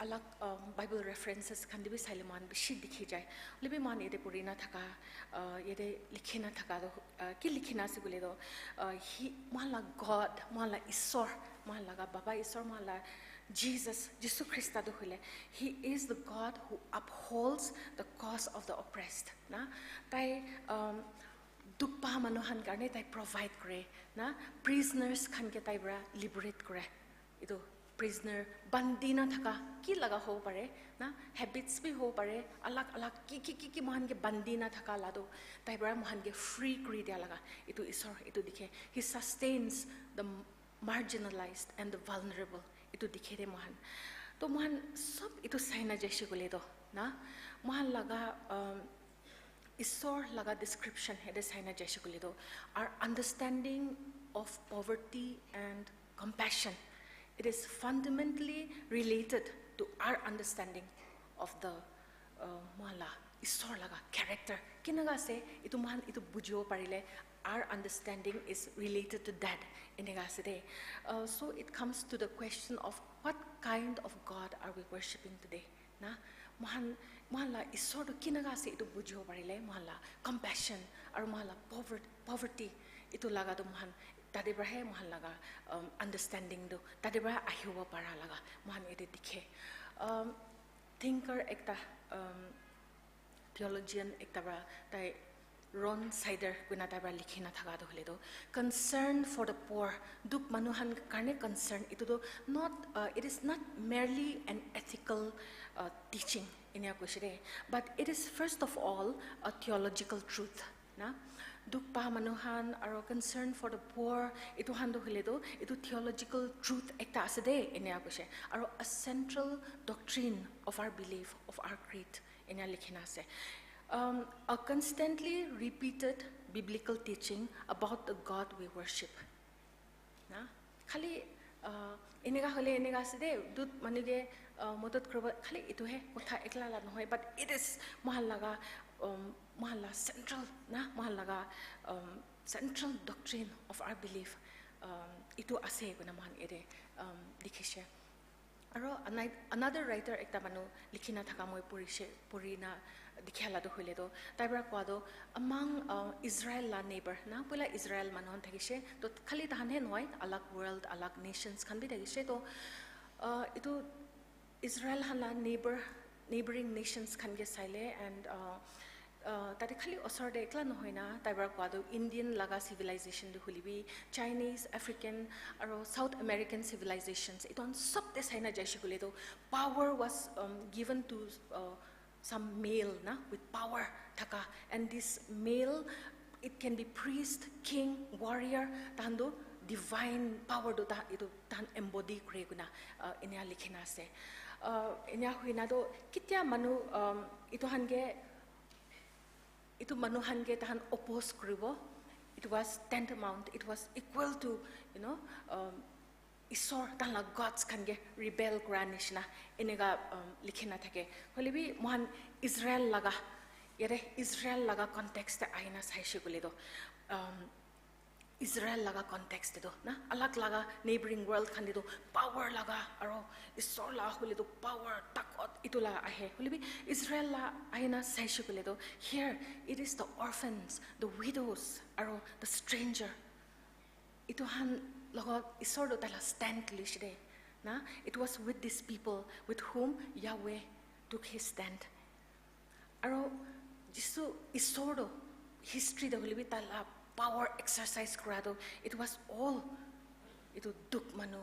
alag, um, Bible references khan te bi saile mohan bishi dikhi jai. Hoilebi mohan yate puri na thaka, uh, yate likhi na thaka to, uh, ki likhi na ase koile to, uh, he, mohan la God, mohan la Isor, mohan laga Baba Isor, mohan la Jesus, Jisu Krista to hoile, he is the God who upholds the cause of the oppressed. Na, tai, um, dukh pa manu khan karne tai provide kore, na, prisoners khan ke tai para liberate kore. Itu prisoner, bandi na thaka ki laga hobo pare, na, habits bi hobo pare, alag alag ki ki ki ki mohan ke bandi na thaka la tu tai para mohan ke free kuri dia laga. Itu Isor, itu dikhe. He sustains the marginalized and the vulnerable. Itu dikhe de mohan. To mohan sob itu sai na jaise koile to, na, mohan laga, um, Isor laga description yate sai na jaise koile to, our understanding of poverty and compassion, it is fundamentally related to our understanding of the, uh, mohan la Isor laga character. Kineka ase, itu mohan itu bujibo parile, our understanding is related to that. Eneka ase de. Uh, so it comes to the question of what kind of God are we worshipping today? Na, mohan, mohan la Isor tu kineka ase itu bujibo parile, mohan la compassion, aru mohan la pover-, poverty, itu laga tu mohan, tate para he mohan laga, um, understanding tu, tate para ahibo para laga, mohan yate dikhe. Um, thinker ekta, um, theologian ekta para tai Ron Sider koina tai para likhi na thaka tu hoile tu, concern for the poor, dukh manu khan karne concern, itu tu not, uh, it is not merely an ethical, uh, teaching, enia koise de, but it is first of all a theological truth, na? Dukh pa manu khan aru concern for the poor, itu khan tu hoile tu, itu theological truth ekta ase de, enia koise. Aru a central doctrine of our belief, of our creed, enia likhi na ase. Um, a constantly repeated biblical teaching about the God we worship. Na? Khali, uh, eneka hole eneka ase de, dut manu ke, uh, modot kuribo, khali itu he kotha ekla la nohoi, but it is mohan laga, um, mohan la central na, mohan laga, um, central doctrine of our belief, um, itu ase koina mohan yate, um, dikhishe. Aro anai-, another writer ekta manu likhina thaka moi puri she-, puri na dikhia la tu hoile tu, tai para koa tu, among, uh, Israel la neighbor na, pula Israel manu khan thakishe, to khali tahan he nohoi, alag world, alag nations khan bi thakishe, to, uh, itu Israel khan la neighbor, neighboring nations khan ke saile, and, uh, uh, tate khali osor te ekla nohoi na, tai para koa tu Indian laga civilization tu hoile bi, Chinese, African, aro South American civilizations, itu khan sob te saina jaishe koile tu, power was, um, given to, uh, some male na, with power thaka, and this male, it can be priest, king, warrior, tahan tu divine power tu ta, itu tahan embody kure kuna, uh, enia likhina ase. Uh, enia huina tu ketia manu, um, itu khan ke, itu manu khan ke tahan oppose kuribo. It was tantamount, it was equal to, you know, um, Isor, tahan la gods khan ke rebel kura nishina, eneka, um, likhina thake. Hoile bi mohan Israel laga, yate Israel laga context te ahina saishe koile tu, um, Israel laga context te tu na, alag laga neighboring world khan te tu power laga, aro Isor la hoile tu power, takot, itu la ahe. Hoile bi Israel la ahina saishe koile tu, here it is the orphans, the widows, aro the stranger. Itu khan logot Isor tu taila stand tulishe de, na? It was with this people with whom Yahweh took his stand. Aro Jisu Isor tu history te hoile bi taila power exercise kura tu, it was all itu duk manu,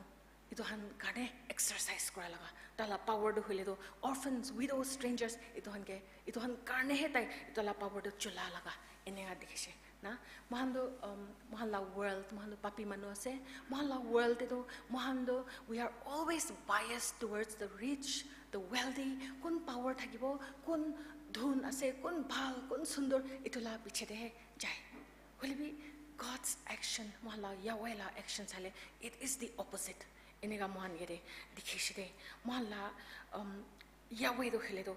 itu khan karne exercise kura laga. Taila power tu hoile tu orphans, widows, strangers, itu khan ke, itu khan karne he tai itu la power tu chula laga. Eneka dikhishe na, mohan tu, um, mohan la world, mohan tu papi manu ase, mohan la world te tu, mohan tu, we are always biased towards the rich, the wealthy, kun power thakibo, kun dhun ase, kun bhal, kun sundur, itu la piche te he jai. Hoile bi God's action, mohan la Yahweh la action sale, it is the opposite. Eneka mohan yate dikhishe de, mohan la, um, Yahweh tu hoile tu,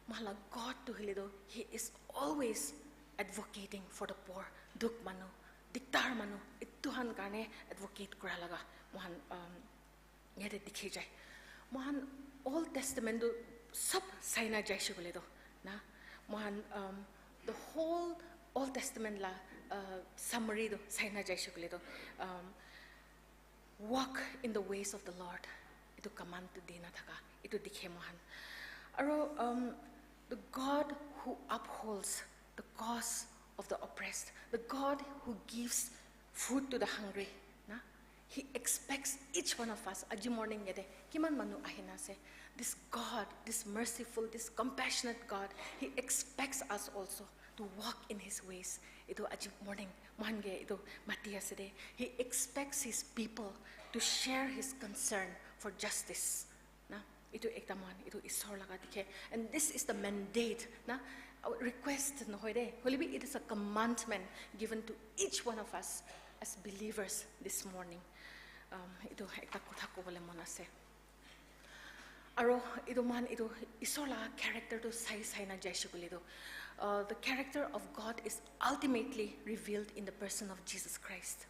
mohan la God tu hoile tu, he is always advocating for the poor, duk manu, diktar manu, itu khan karne advocate kura laga mohan, um, yate dikhi jai. Mohan Old Testament tu sob saina jaishe koile tu, na, mohan, um, the whole Old Testament la, uh, summary tu saina jaishe koile tu, um, walk in the ways of the Lord. Itu command tu dina thaka, itu dikhe mohan. Aro, um, the God who upholds the cause of the oppressed, the God who gives food to the hungry, na? He expects each one of us. Aji morning yate kiman manu ahina ase. This God, this merciful, this compassionate God, he expects us also to walk in his ways. Itu aji morning mohan ke itu mati ase de. He expects his people to share his concern for justice. Na, itu ekta mohan, itu Isor laga dikhe. And this is the mandate, na, our request nohoi de. Hoile bi, it is a commandment given to each one of us as believers this morning. Um, itu ekta kotha kobole mon ase. Aro itu mohan itu Isor laga character tu sai sai na jaishe koile tu, uh, the character of God is ultimately revealed in the person of Jesus Christ.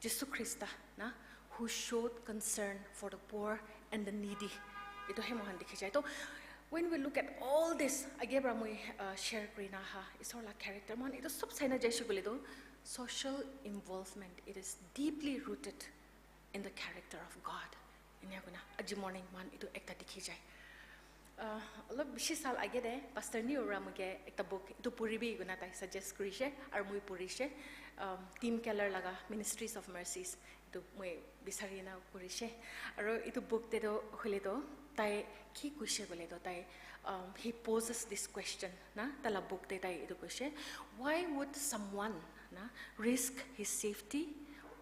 Jisu Krista na, who showed concern for the poor and the needy. Itu he mohan dikhi jai. To when we look at all this, age para moi, uh, share kuri na ha, Isor laga character mohan itu sob sai na jaishe koile tu, social involvement, it is deeply rooted in the character of God. Enia koina aji morning mohan itu ekta dikhi jai. Uh, olop bishi sal age de Pastor Neo para moike ekta book itu puribi koina tai suggest kurishe, aru moi purishe. Um, Tim Keller laga Ministries of Mercies, itu moi bisari na kurishe. Aru itu book te toh hoile toh tai ki kuishe koile toh tai, um, he poses this question, na, taila book te tai itu kuishe, "Why would someone, na, risk his safety,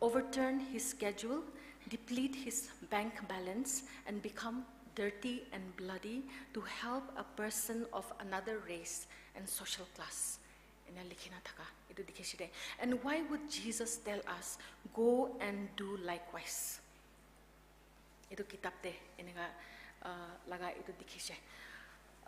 overturn his schedule, deplete his bank balance, and become dirty and bloody to help a person of another race and social class?" Ena likhi na thaka itu dikhi ase de. "And why would Jesus tell us, 'Go and do likewise'?" Itu kitab te eneka, ah, laga itu dikhi ase.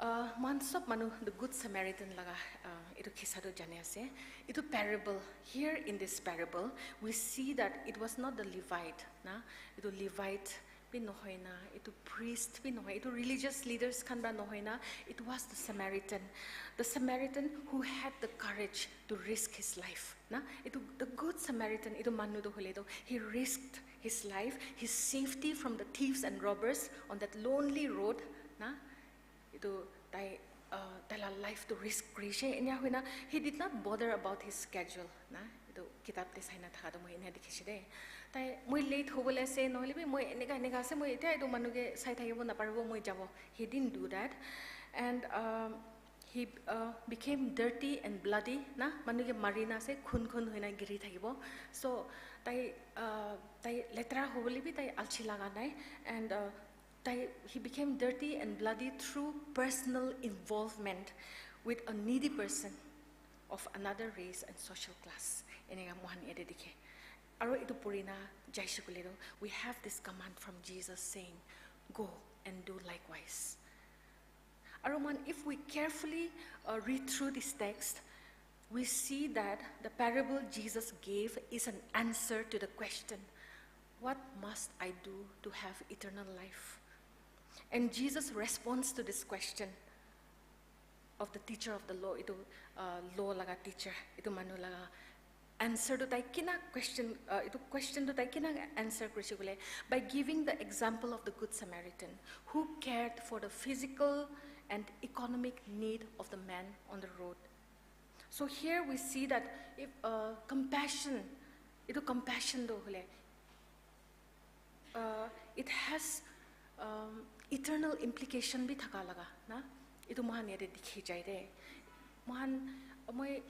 Uh, moikhan sob manu the Good Samaritan laga uh, itu kisa tu jani ase. Itu parable, here in this parable, we see that it was not the Levite, na? Itu Levite bi nohoi na, itu priest bi nohoi, itu religious leaders khan ba nohoi na, it was the Samaritan. The Samaritan who had the courage to risk his life, na? Itu the Good Samaritan, itu manu tu hole tu, he risked his life, his safety from the thieves and robbers on that lonely road, na? Itu tai uh, tai la life to risk kurishe, enia hoina he did not bother about his schedule, na? Itu kitab te saina thaka tu moi enia dikhishe de. Tai moi late hobole ase, nohole bi moi eneka eneka ase, moi etia itu manu ke sai thakibo naparibo, moi jabo. He didn't do that. And um, he uh, became dirty and bloody, na? Manu ke mari na ase, khun khun hoina giri thakibo. So tai uh, tai letra hobole bi tai alchi laga nai. And uh, tai, he became dirty and bloody through personal involvement with a needy person of another race and social class. Eneka moikhan yate dikhe. Aro itu purina jaishe koile tu, we have this command from Jesus saying, "Go and do likewise." Aro moikhan, if we carefully uh, read through this text, we see that the parable Jesus gave is an answer to the question, "What must I do to have eternal life?" And Jesus' response to this question of the teacher of the law, itu uh, law laga teacher, itu manu laga answer tu tai kina question, uh, itu question tu tai kina answer kurishe koile, by giving the example of the Good Samaritan who cared for the physical and economic need of the man on the road. So here we see that if uh, compassion, itu compassion tu hole, uh, it has um, eternal implication bi thaka laga, na? Itu moikhan yate dikhi jai de. Moikhan, moi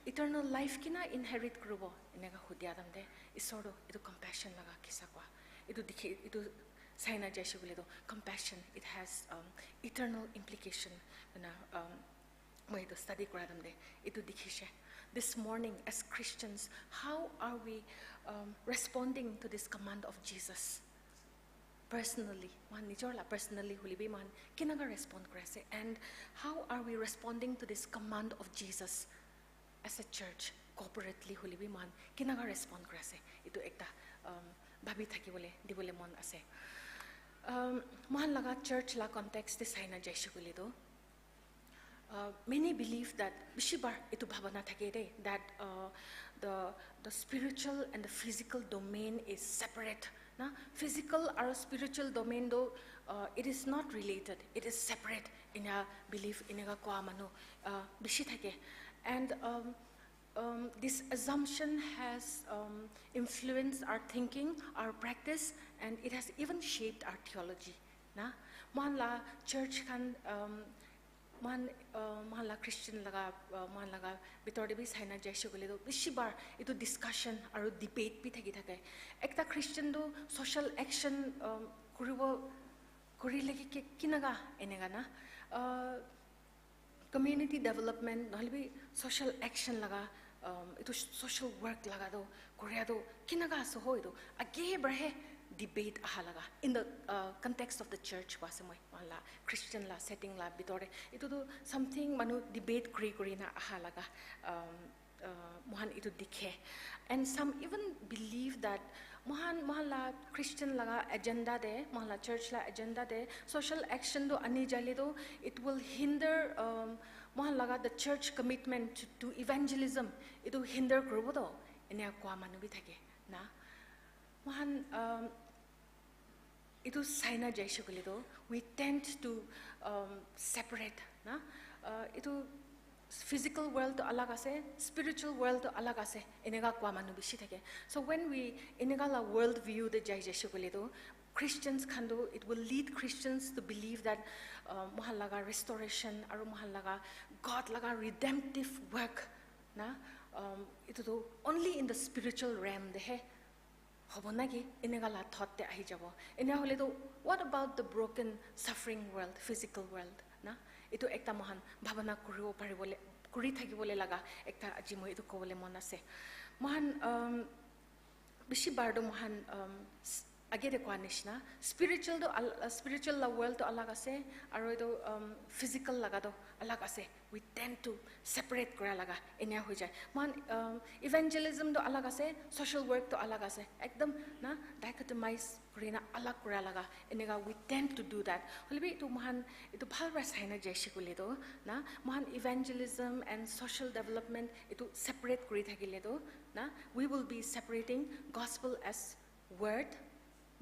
eternal life kina inherit kuribo, eneka hudia time te, Isor tu itu compassion laga kisa koa. Itu dikhi, itu saina jaishe koile tu compassion, it has um, eternal implication. Na, um, moi itu study kura time te itu dikhishe. This morning, as Christians, how are we um, responding to this command of Jesus? Personally, moikhan nijor la personally hule bi moikhan kinaka respond kuri ase? And how are we responding to this command of Jesus as a church, corporately hule bi moikhan kinaka respond kuri ase? Itu ekta um, bhabi thakibole dibole mon ase. Um, moikhan laga church la context te saina jaishe koile tu, uh, many believe that, bishi bar itu bhabana thake de, that uh, the, the spiritual and the physical domain is separate. Na? Physical or spiritual domain do, uh, it is not related, it is separate. Enia belief, eneka koa manu uh, bishi thake. And um, um, this assumption has um, influenced our thinking, our practice, and it has even shaped our theology. Na? Moikhan la church khan, um, moikhan uh, moikhan la Christian laga, uh, moikhan laga bitor te bi saina jaishe koile tu bishi bar itu discussion aru debate bi thaki thake. Ekta Christian tu social action um, kuribo, kurile ki, ki, kinaka eneka na? Uh, community development, nohole bi social action laga, um, itu social work laga tu, koria tu, kinaka ase ho itu, age barahe debate aha laga. In the uh, context of the church, wa ase moi, moikhan la Christian la setting la bitor te, itu tu something manu debate kuri kuri na aha laga, um, uh, moikhan itu dikhe. And some even believe that moikhan, moikhan la Christian laga agenda te, moikhan la church la agenda te, social action tu ani jaile tu, it will hinder um, moikhan laga the church commitment to, to evangelism. Itu hinder kuribo to, enia koa manu bi thake, na? Moikhan um, itu saina jaishe koile tu, we tend to um, separate, na? Uh, itu physical world to alag ase, spiritual world to alag ase, eneka koa manu bishi thake. So when we eneka la world view te jai jaishe koile tu, Christians khan tu, it will lead Christians to believe that uh, moikhan laga restoration aru moikhan laga God laga redemptive work, na? Um, itu tu only in the spiritual realm te he hobo naki, eneka la thought te ahi jabo. Enia hole tu, what about the broken, suffering world, physical world, na? Itu ekta moikhan bhabana kuribo paribole, kuri thakibole laga ekta aji moi itu kobole mon ase. Moikhan um, bishi bar tu moikhan um, s- Age te koa nishina, spiritual to al-, spiritual la world to alag ase, aro etu, um, physical laga to alag ase. We tend to separate kura laga enia hoi jai. Mohan, um, evangelism to alag ase, social work to alag ase. Ekdam na dichotomize kurina alag kura laga. Eneka we tend to do that. Hoilebi etu mohan etu bhal para saina jaise koile to na, mohan evangelism and social development etu separate kuri thakile to na, we will be separating gospel as word,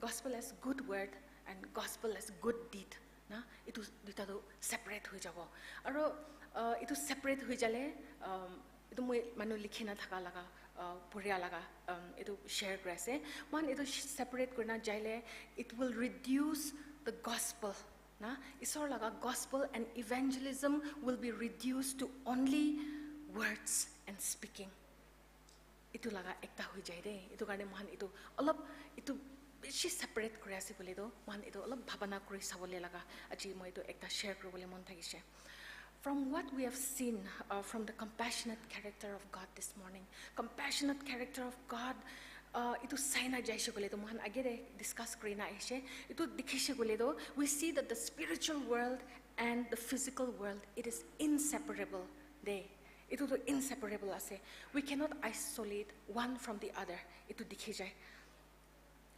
gospel as good word and gospel as good deed na, etu duita tu separate hoi jabo. Aro, uh, etu separate hoi jale, um, etu moi manu likhi na thaka laga, uh, puria laga, um, etu share kuri ase. Mohan etu sh-, separate kurina jaile, it will reduce the gospel na, Isor laga gospel and evangelism will be reduced to only words and speaking. Etu laga ekta hoi jai de. Etu karne mohan etu olop etu bishi separate kuri ase koile to, mohan etu olop bhabana kuri sabole laga aji moi etu ekta share kuribole mon thakishe. From what we have seen, uh, from the compassionate character of God this morning, compassionate character of God, uh, etu saina jaise koile to, mohan age de discuss kurina ahishe. Etu dikhishe koile to, we see that the spiritual world and the physical world, it is inseparable de. Etu tu inseparable ase. We cannot isolate one from the other. Etu dikhi jai.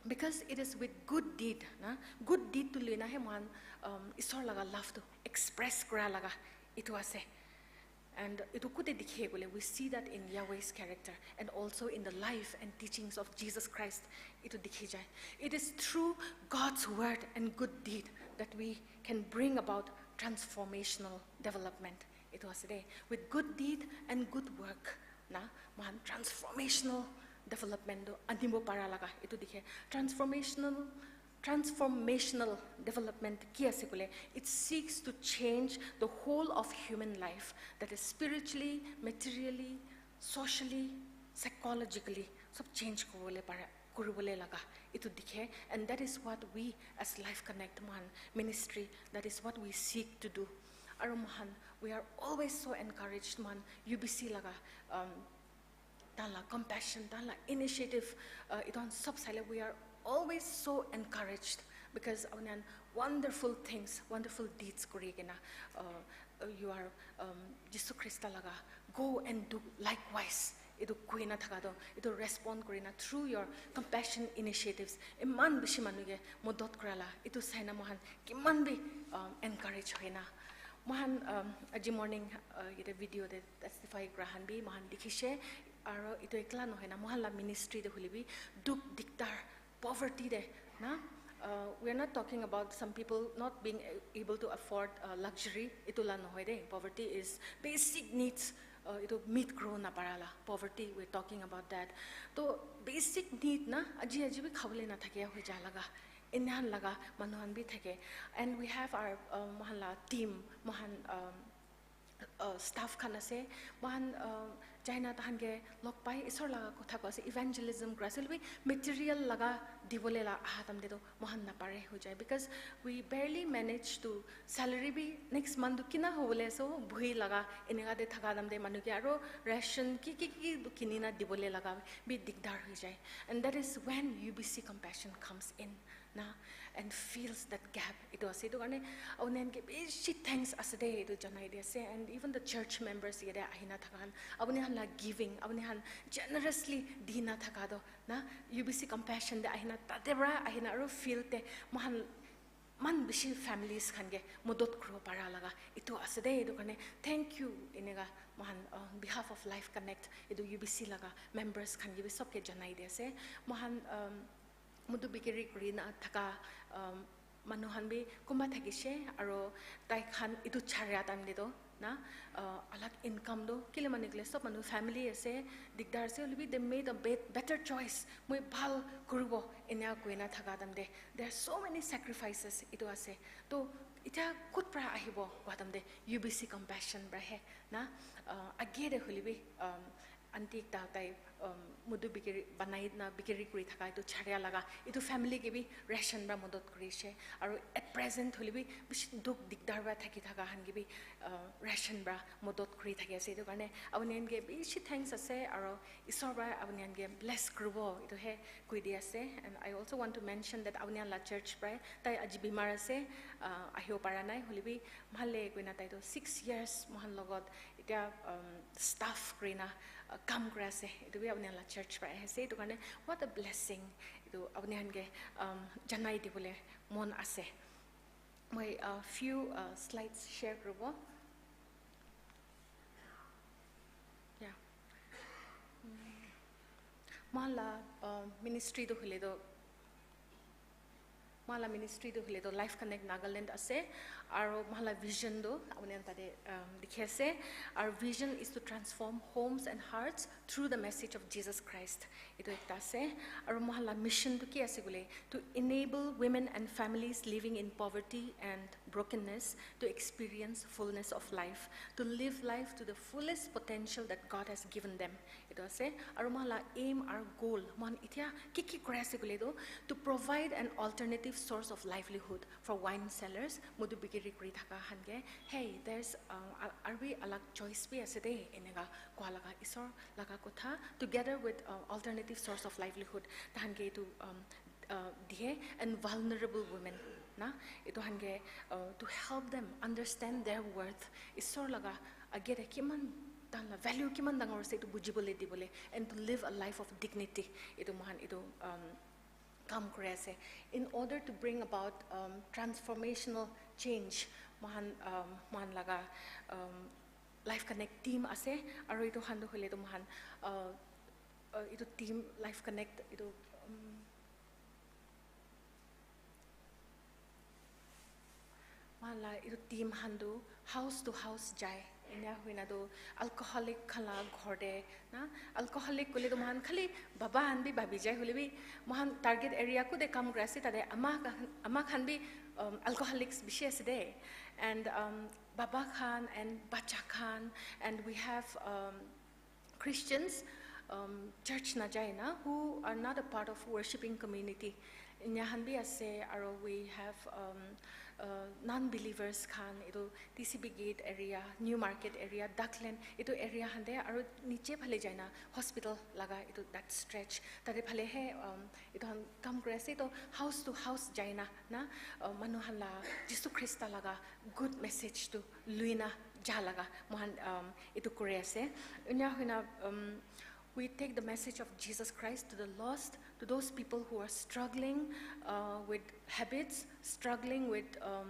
Because it is with good deed, na? Good deed tu lina he mohan, um, Isor laga love tu express kura laga etu ase. And etu kote dikhi koile, we see that in Yahweh's character and also in the life and teachings of Jesus Christ. Etu dikhi jai. It is through God's word and good deed that we can bring about transformational development. Etu ase de, with good deed and good work, na, mohan transformational development tu anibo para laga etu dikhe. Transformational, transformational development ki ase koile, it seeks to change the whole of human life, that is spiritually, materially, socially, psychologically, sob change kuribole para, kuribole laga etu dikhe. And that is what we as Life Connect mohan ministry, that is what we seek to do. Aro mohan, we are always so encouraged, mohan U B C laga, um, tahan la compassion, tahan la initiative, uh, etu khan sob saile, we are always so encouraged because apni khan wonderful things, wonderful deeds kuri kena, uh, uh, you are, um, Jisu Krista laga, "Go and do likewise." Etu koi na thaka to, etu respond kuri na through your compassion initiatives, eman bishi manu ke modot kura la, etu sai na mohan kiman bi, um, encourage hoi na. Mohan, um, aji morning, uh, yate video te testify kura khan bi mohan dikhishe, aro etu ekla nohoi na, mohan la ministry te hoile bi dukh dikdar, poverty te na, uh, we are not talking about some people not being a-, able to afford, uh, luxury, etu la nohoi de. Poverty is basic needs, uh, etu meet kuro napara la. Poverty, we are talking about that. To basic need na, aji aji bi khabole na thake hoi ja laga. Enahan laga manu khan bi thake. And we have our, uh, mohan la team, mohan, um, uh, staff khan ase, mohan, uh, jaina tahan ke log pai, Isor laga kotha koi ase, evangelism kura ase, hoilebi material laga dibole la aha time te to mohan napare hoi jai, because we barely manage to, salary bi next month to kina hobole ase, buhi laga eneka te thaka time te manu ke aro ration ki ki ki ki to kini na dibole laga bi dikdar hoi jai. And that is when U B C compassion comes in na, and fills that gap. Etu ase, etu karne apni khan ke bishi thanks ase de, etu janai di ase. And even the church members yate ahina thaka khan, apni khan la giving, apni khan generously dina thaka to na, U B C compassion te ahina, tate para ahina aro field te mohan man bishi families khan ke modot kuro para laga etu ase de. Etu karne thank you eneka mohan, uh, on behalf of Life Connect etu U B C laga members khan ke bi sob ke janai di ase. Mohan, um, mudu bikiri kuri na thaka, um, manu khan bi kunba thakishe, aro tai khan etu charia time te to na, uh, alag income to kile manu kile sob manu family ase, dikdar ase, hoilebi they made a bet-, better choice, moi bhal kuribo, enia koina thaka time te. There are so many sacrifices etu ase. To itya kot para ahibo koa time te, U B C compassion para he na, uh, age te hoilebi, um, aunty ekta tai, um, mudu bikiri banai na bikiri kuri thaka etu charia laga etu family ke bi ration para madad kurishe. Aru at present hole bi bishi dukh digdar para thaki thaka khan ke bi, uh, ration para madad kuri thaki ase. Etu karne apni khan ke bishi thanks ase, aru Isor para apni khan ke bless kuribo, etu he koi di ase. And I also want to mention that apni khan la church para tai aji bimar ase, uh, ahibo para nai, hole bi bhale koina tai to six years mohan logot etia, um, staff kurina, uh, kam kuri ase. Etu bi apni khan la church para ahi ase. Etu karne what a blessing. Etu apni khan ke, um, janai dibole mon ase. Moi, uh, few, uh, slides share kuribo. Yeah. Mm. Mohan la, uh, ministry tu hule tu Mohan la ministry tu hule tu Life Connect Nagaland ase. Aru mohan la vision tu apni khan tate, um, dikhi ase. Our vision is to transform homes and hearts through the message of Jesus Christ. Etu ekta ase. Aru mohan la mission tu ki ase koile, to enable women and families living in poverty and brokenness to experience fullness of life, to live life to the fullest potential that God has given them. Etu ase. Aru mohan la aim aru goal, mohan etia ki ki kuri ase koile tu, to provide an alternative source of livelihood for wine sellers, mudu bikiri kuri thaka khan ke. Hey, there's, uh, a-, aru bi alag choice bi ase de, eneka koa laga Isor laga kotha. Together with, uh, alternative source of livelihood, tahan ke etu, um, uh, dihe, and vulnerable women, na, etu khan ke, uh, to help them understand their worth. Isor laga age te kiman tahan la value kiman dangor ase etu bujibole dibole, and to live a life of dignity. Etu mohan etu, um, kam kuri ase in order to bring about, um, transformational change. Mohan, um, mohan laga, um, Life Connect team ase, aru etu khan tu hole tu mohan, uh, uh, etu team Life Connect etu, um, Mohan la etu team khan tu house to house jai. Enia hoina tu alcoholic khan la ghor te na, alcoholic koile tu mohan khali baba khan bi bhabi jai, hoile bi mohan target area kude kam kuri ase, tate ama khan, ama khan bi, um, alcoholics bishi ase de. And, um, baba khan and bacha khan, and we have, um, Christians, um, church najai na, who are not a part of worshipping community. Enya khan bi ase, aro we have, um, uh, non-believers khan, etu T C B Gate area, New Market area, Dockland, etu area khan te, aro niche phale jai na, hospital laga etu that stretch, tate phale he, um, etu khan kam kuri ase. To house to house jai na, na, uh, manu khan la Jisu Krista laga good message tu lui na ja laga mohan, um, etu kuri ase. Enya hoina, um, we take the message of Jesus Christ to the lost, to those people who are struggling, uh, with habits, struggling with, um,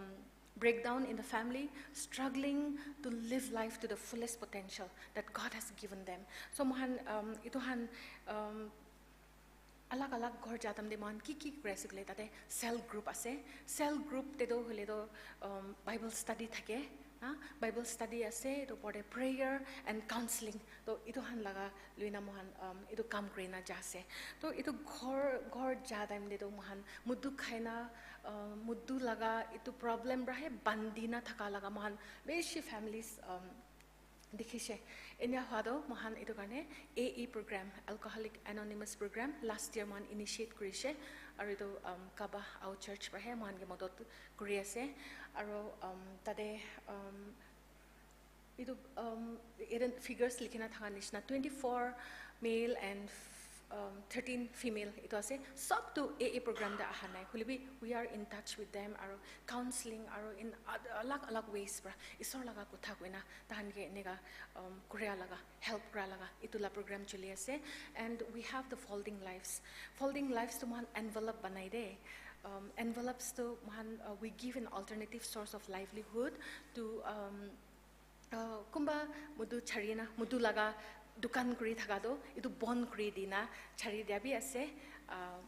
breakdown in the family, struggling to live life to the fullest potential that God has given them. So mohan, um, etu khan, um, alag alag ghor ja time te mohan ki ki kuri ase koile, tate cell group ase. Cell group te toh hoile toh, um, Bible study thake, na? Bible study ase, etu opor te prayer and counseling. To etu khan laga lui na mohan, um, etu kam kuri na ja ase. To etu ghor, ghor ja time te toh mohan mudu khai na, uh, mudu laga etu problem para he bandi na thaka laga mohan bishi families, um, dikhishe. Enya hwa toh mohan etu karne A A program, Alcoholic Anonymous program, last year mohan initiate kurishe. Aru etu, um, Kaba Our Church para he mohan ke modot kuri ase. Aru, um, tate, um, etu, um, eden figures likhina thaka nishina, twenty-four male and, um, thirteen female etu ase. Sob tu A A program te aha nai. Hoile bi we are in touch with them, aru counseling, aru in ad-, alag alag ways para Isor laga kotha koina tahan ke eneka, um, kuria laga, help kura laga, etu la program choli ase. And we have the Folding Lives. Folding Lives tu mohan envelope banai de. Um, envelopes tu mohan, uh, we give an alternative source of livelihood to, um, uh, kumba mudu chari na, mudu laga dukan kuri thaka tu, etu bon kuri di na, chari dia bi ase. Uh,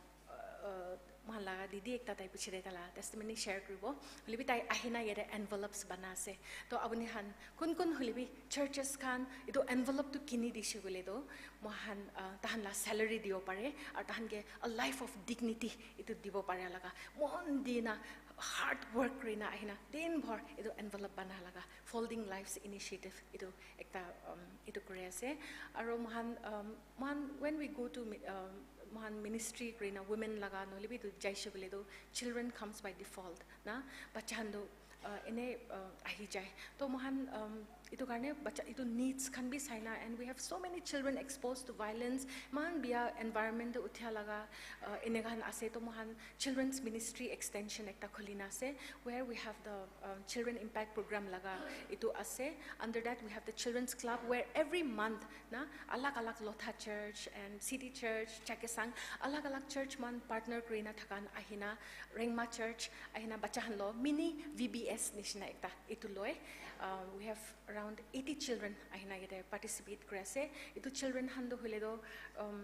uh, mohan laga Didi ekta tai piche te taila testimony share kuribo. Hoilebi tai ahina yate envelopes bana ase. To apuni khan kun kun hoilebi churches khan etu envelope tu kini dishe koile to moikhan, ah, tahan la salary dibo pare aru tahan ke a life of dignity etu dibo pare laga mon dina hard work kurina ahina din bhor etu envelope bana laga Folding Lives Initiative etu ekta, um, etu kuri ase. Aru moikhan, um, moikhan when we go to mi- um, moikhan ministry kurina women laga nohoilebi etu jaise koile to children comes by default na, bacha khan to, uh, ene, uh, ahi jai. To moikhan, um, etu karne bacha etu needs khan bi saina, and we have so many children exposed to violence, eman bia environment te uthia laga, uh, ene khan ase. To moikhan children's ministry extension ekta khulina ase, where we have the, uh, children impact program laga etu ase. Under that we have the children's club, where every month na alag alag Lotha church and city church, Chakhesang, alag alag church man partner kurina thakan ahina, Rengma church ahina bacha khan lo mini V B S nishina ekta etu loi. Uh, we have around eighty children ahina yate participate kuri ase. Etu children khan to hoile to, um,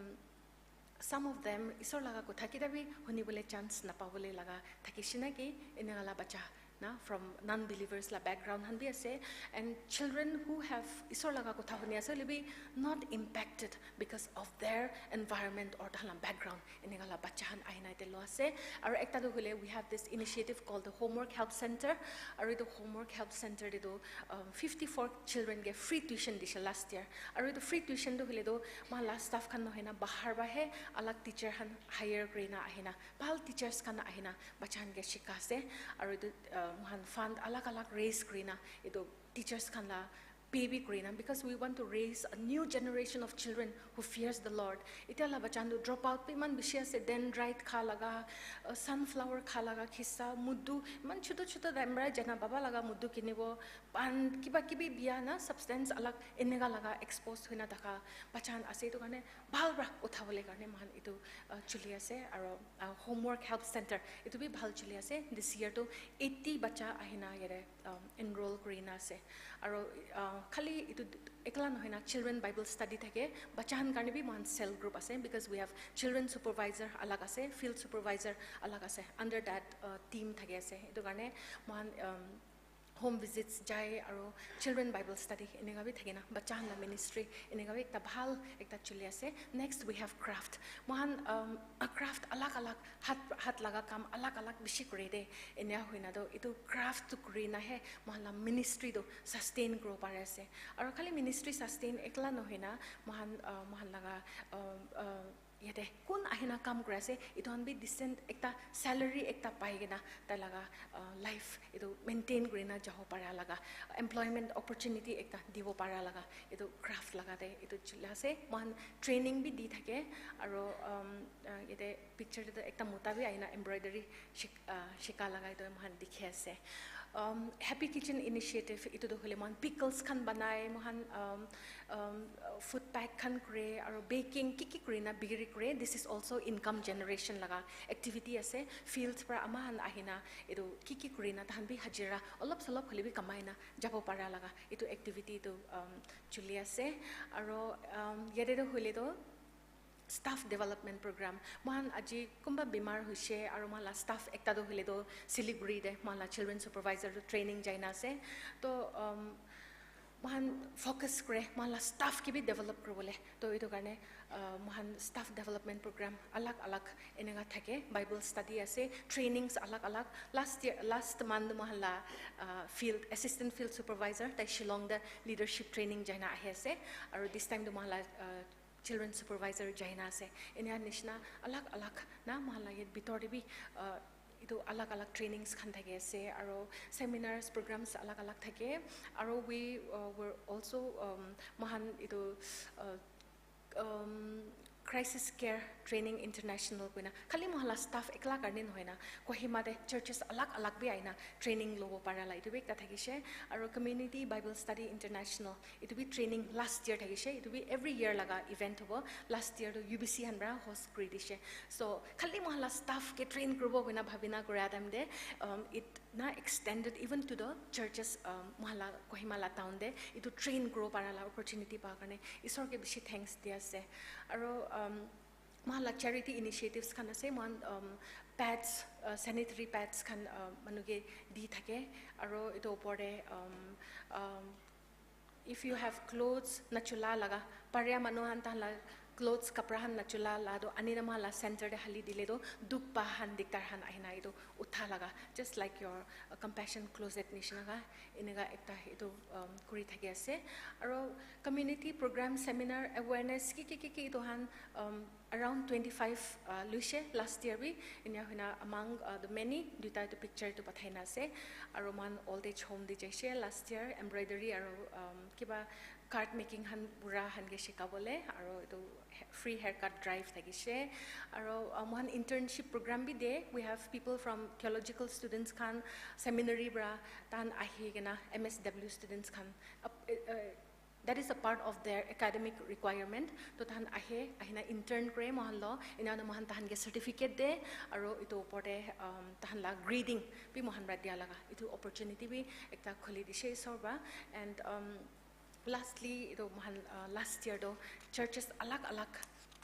some of them isor laga kotha kita bi huni bole chance napa bole laga thakishe na ki, eneka la bacha na from non-believers la background khan bi ase, and children who have isor laga kotha huni ase hoile bi not impacted because of their environment or tahan la background, eneka la bacha khan ahina yate lo ase. Aru ekta to hoile we have this initiative called the Homework Help Center. Aru etu Homework Help Center te to, um, fifty-four children ke free tuition dishe last year. Aru etu free tuition to hoile to moikhan la staff khan nohoi na bahar para he alag teacher khan hire kurina ahina, bhal teachers khan ahina bacha khan ke shika ase. Aru etu, uh, moikhan fund alag alag raise kurina etu teachers khan la pay bi kurina, because we want to raise a new generation of children who fears the Lord. Etia la bacha khan to drop out bi eman bishi ase, dendrite kha laga, uh, sunflower kha laga khisa, mudu, eman chutu chutu time para jana baba laga mudu kinibo, pan kiba kibi bia na substance alag eneka laga expose hoina thaka bacha khan ase. Etu karne bhal para utha bole karne moikhan etu, uh, chuli ase. Aru, uh, Homework Help Center etu bi bhal chuli ase. This year to eighty bacha ahina yate, um, enroll kurina ase. Aru, uh, khali etu ekla nohoi na children Bible study thake, bacha khan karne bi moikhan cell group ase, because we have children supervisor alag ase, field supervisor alag ase. Under that, uh, team thake ase. Etu karne moikhan, um, home visits jai aru children Bible study eneka bi thake na, bacha khan la ministry eneka bi ekta bhal ekta chuli ase. Next we have craft. Moikhan, um, a craft alag alag hat, hat laga kam alag alag bishi kure de. Enia hoina to etu craft tu kuri na he moikhan la ministry tu sustain kuri pare ase. Aru khali ministry sustain ekla nohoi na moikhan, uh, moikhan laga, um, uh, yate kun ahina kam kuri ase, etu khan bi decent ekta salary ekta pai kena tai laga, uh, life etu maintain kurina jabo para laga, employment opportunity ekta dibo para laga, etu craft laga te etu chula ase. Moikhan training bi di thake, aru, um, uh, yate picture te toh ekta mota bi ahina embroidery shik-, uh, shika laga etu moikhan dikhi ase. Um, Happy Kitchen Initiative, etu tu hoile moikhan pickles khan banai, moikhan, um, um, food pack khan kure, aru baking, ki ki kuri na bikiri kure. This is also income generation laga activity ase. Field para ama khan ahina etu ki ki kuri na tahan bi hajira olop solop hoile bi kamai na jabo para laga etu activity tu, um, chuli ase. Aru, um, yate tu hoile tu staff development program. Moikhan aji kunba bimar hoise aru moikhan la staff ekta tu hoile tu Siliguri te moikhan la children supervisor tu training jaina ase. To, um, moikhan focus kure, moikhan la staff ke bi develop kuribole. To etu karne, uh, moikhan staff development program alag alag eneka thake, Bible study ase, trainings alag alag. Last year, last month moikhan la, uh, field, assistant field supervisor, tai Shillong te leadership training jaina ahi ase. Aru this time tu moikhan la, uh, children supervisor jaina ase. Enia nishina alag alag na moikhan la yate bitor te bi, uh, etu alag alag trainings khan thaki ase, aru seminars, programs alag alag thake. Aru we, uh, were also, um, moikhan etu, uh, um, Crisis Care Training International koina, khali moikhan la staff ekla karne nohoi na, Kohima te churches alag alag bi ahina training lobo para la etu bi ekta thakishe. Aru Community Bible Study International, etu bi training last year thakishe, etu bi every year laga event hobo. Last year tu U B C khan para host kuri dishe. So khali moikhan la staff ke train kuribo koina bhabina kura time te, um, it na extended even to the churches, um, moikhan la Kohima la town te etu train kuribo para la opportunity pa karne Isor ke bishi thanks di ase. Aru, um, Mohan la charity initiatives khan ase, mohan, um, pads, uh, sanitary pads khan, uh, manu ke di thake, aro etu opor te, um, um, if you have clothes nachula laga, paria manu khan tahan la clothes, kapra khan nachula la toh ani na mohan la center te hali dile toh dukh pa khan diktar khan ahina etu utha laga, just like your, uh, compassion closet nishina ka, eneka ekta etu, um, kuri thaki ase. Aro community program, seminar, awareness ki ki ki ki etu khan, um, around twenty-five, uh, luishe last year bi, enia hoina among, uh, the many, duita etu picture etu pathai na ase. Aro mohan old age home te jaise last year, embroidery aro, um, kiba card making khan bura khan ke shikabole, aro etu he-, free haircut drive thakishe. Aro, uh, mohan internship program bi de, we have people from theological students khan, seminary bra, tahan ahi kena M S W students khan, uh, uh, that is a part of their academic requirement. To tahan ahe, ahina intern kore mohan lo, ena na mohan tahan ke certificate de, aro etu opor te, um, tahan la grading bi mohan ra dia laga etu opportunity bi ekta khuli dishe isor ba. And, um, lastly, etu mohan, uh, last year to churches alag alag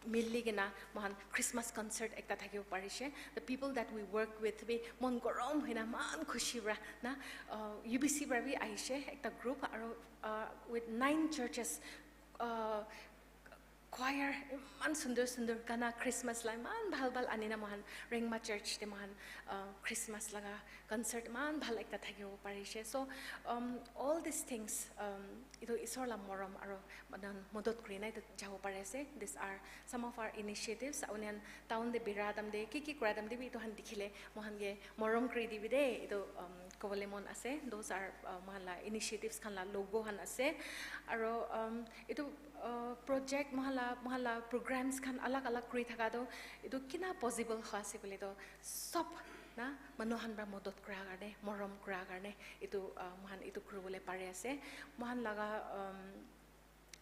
mili kena mohan Christmas concert ekta thakibo parishe. The people that we work with bi mon gorom hoina man khushi pra na, uh, U B C pra bi ahishe ekta group, aro, uh, with nine churches, uh, choir, iman sundur sundur gana Christmas la iman bhal bhal anina mohan Rengma Church te mohan, uh, Christmas laga concert iman bhal ekta thakibo parishe. So, um, all these things, um, etu isor la morom aro madan modot kuri na etu jabo pari ase. These are some of our initiatives. Aunian town te bira dam de ki ki kura dam de bi etu khan dikhile mohan ke morom kuri dibi de, etu, um, kobole mon ase. Those are, uh, mohan la initiatives khan la logo khan ase. Aro, um, etu, uh, project mohan la, mohan la programs khan alag alag kuri thaka to etu kina possible hoi ase koile to sob na manu khan pra modot kura karne, morom kura karne etu, uh, mohan etu kuribole pari ase. Mohan laga, um,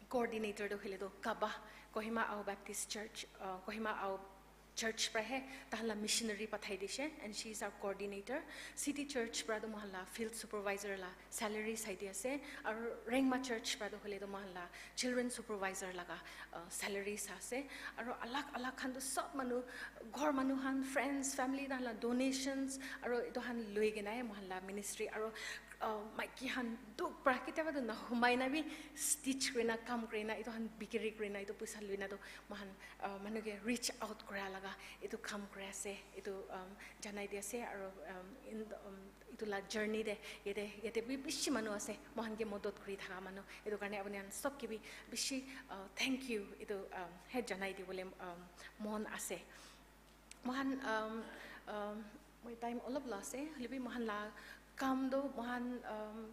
coordinator tu hoile tu Kaba, Kohima Ao Baptist Church, uh, Kohima Ao Church pra he tahan la missionary pathai dishe, and she is our coordinator. City Church pra tu mohan la field supervisor la salary sai di ase, aro Rengma Church pra tu hoile tu mohan la children supervisor laga, uh, salary sa ase, aro alag alag khan tu sob manu, ghor manu khan, friends, family, tahan la donations, aro etu khan loi kena he mohan la ministry, aro, uh, maiki khan dukh pra ketia ba tu na humai na bi stitch kuri na, kam kuri na, etu khan bikiri kuri na, etu poisa loi na tu mohan, uh, manu ke reach out kura laga etu kam kuri ase, etu, um, janai di ase, aro, um, in the, um, etu la journey te yate, yate bi bishi manu ase, mohan ke modot kuri thaka manu, etu karne apuni khan sob ke bi bishi, uh, thank you, etu, um, he janai dibole, um, mon ase. Mohan, um, um, moi time olop la ase, hoile bi mohan la kam tu mohan, um,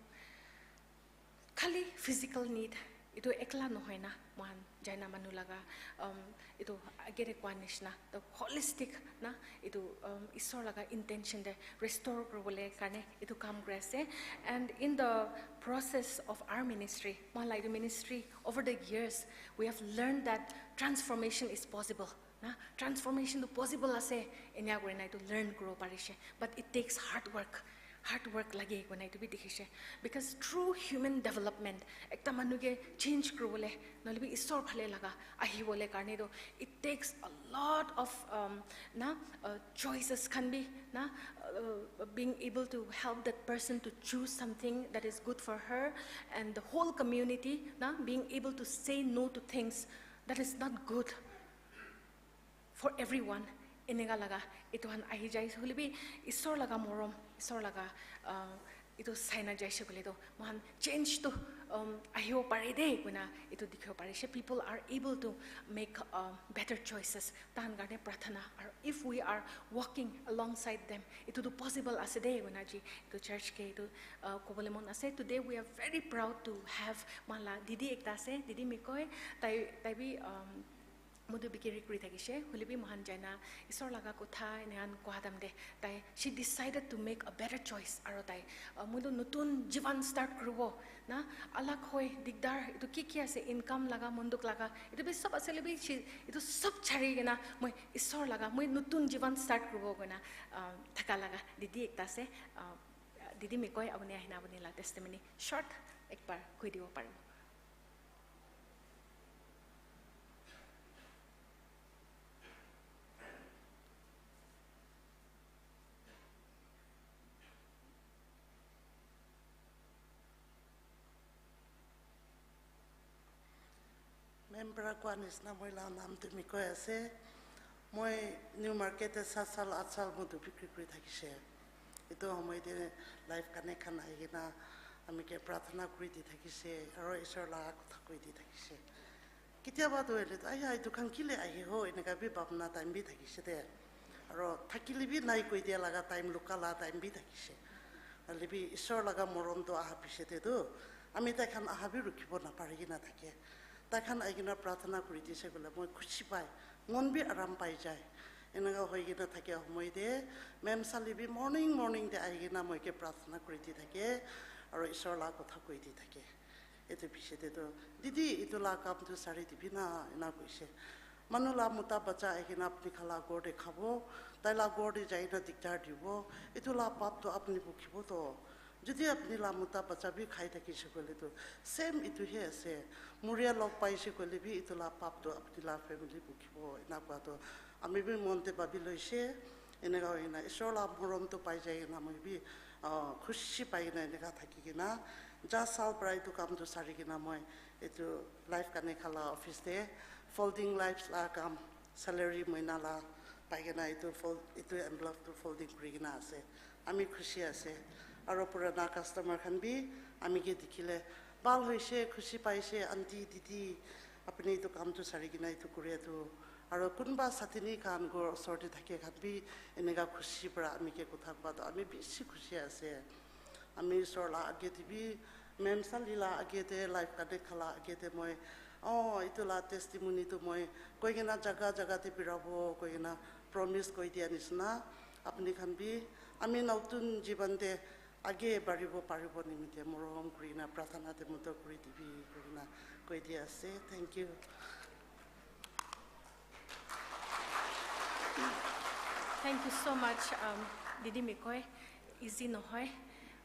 khali physical need etu ekla nohoi na, mohan jaina manu laga, um, etu age te koa nishina, the holistic na, etu, um, isor laga intention te restore kuribole karne etu kam kuri ase. And in the process of our ministry, mohan la etu ministry, over the years, we have learned that transformation is possible. Na, transformation tu possible ase, enia kuri na etu learn kuribo parishe. But it takes hard work. Hard work lage koi na etu bi dikhishe. Because true human development, ekta manu ke change kuribole, nohole bi isor phale laga ahibole karne tu, it takes a lot of, um, na, uh, choices khan bi, na, uh, being able to help that person to choose something that is good for her and the whole community, na, being able to say no to things that is not good for everyone, eneka laga etu khan ahi jai ase. Hoile bi isor laga morom, isor laga, uh, etu sai na jaise koile tu mohan change tu, um, ahibo pare de koi na etu dikhibo parishe. People are able to make, uh, better choices. Tahan karne prathana, aru if we are walking alongside them, etu tu possible ase de koi na ji etu church ke etu, uh, kobole mon ase. Today we are very proud to have mohan la didi ekta ase, didi Mikoi, tai, tai bi, um, moi tu bikiri kuri thakishe, hoile bi mohan jaina isor laga kotha enahan koa time te tai, she decided to make a better choice, aro tai, uh, moi tu notun jivan start kuribo na, alag hoi, dikdar etu ki ki ase, income laga, mon dukh laga, etu bi sob ase hoile bi she, etu sob chari kena moi isor laga, moi notun jivan start kuribo koi na, uh, thaka laga didi ekta ase. Uh, didi Mikoi, apuni ahina apuni la testimony short ekbar koi dibo paribo? Member koa nisna moi la naam tu Mikoi ase. Moi New Market te sat sal, at sal moi dubi bikri kuri thakishe. Etu homoi te Life Connect khan ahi kena ami ke prathana kuri di thakishe, aro Isor la kotha koi di thakishe. Ketiaba tu hoile tu, "Aya, etu khan kile ahi ho?" eneka bi bhabna time bi thakishe de. Aro thakile bi nai koi dia laga time, luka la time bi thakishe. Hoile bi Isor laga morom tu aha piche te tu, ami tai khan aha bi rukhibo napari kena thake. Tai khan ahi kena prathana kuri dise koile moi khushi pai, mon bi aram pai jai. Eneka hoi kena thake homoi te, Ma'am Sally bi morning, morning te ahi kena moi ke prathana kuri di thake, aro Isor la kotha koi di thake. Etu piche te tu, "Didi, etu la kam tu sari dibi na," ena koishe. Manu la mota bacha ahi kena apni khan la ghor te khabo, tai la ghor te jai na dikdar dibo, etu la pap tu apni bhugibo to. Jodi apni la mota bacha bi khai thakishe koile tu, same etu he ase. Muria log paishe koile bi etu la pap tu apni la family bhugibo, ena koa tu ami bi mon te bhabi loishe. Eneka hoi kena Isor la morom tu pai jai kena moi bi, ah, khushi pai kena eneka thaki kena, ja sal para etu kam tu sari kena moi etu Life Connect khan la office te folding lights la kam, salary moina la pai kena etu fold, etu envelope tu folding kuri kena ase. Ami khushi ase. Aro purana customer khan bi ami ke dikhile bhal hoishe, khushi paishe, "Aunty, didi, apni etu kam tu sari kena etu kuria tu." Aro kunba sathini khan ghor osor te thake khan bi eneka khushi para ami ke kotha koa tu ami bishi khushi ase. Ami Isor la age te bi, Ma'am Sally la age te, Life Connect khan la age te moi, "Oh, etu la testimony tu moi koi kena jaga jaga te birabo," koi kena promise koi dia nisna, apni khan bi ami notun jiban te age baribo paribo nimite morom kuri kena prathana te moto kuri dibi kuri kena koi dia ase. Thank you. Thank you so much, um, Didi Mikoi. Easy nohoi.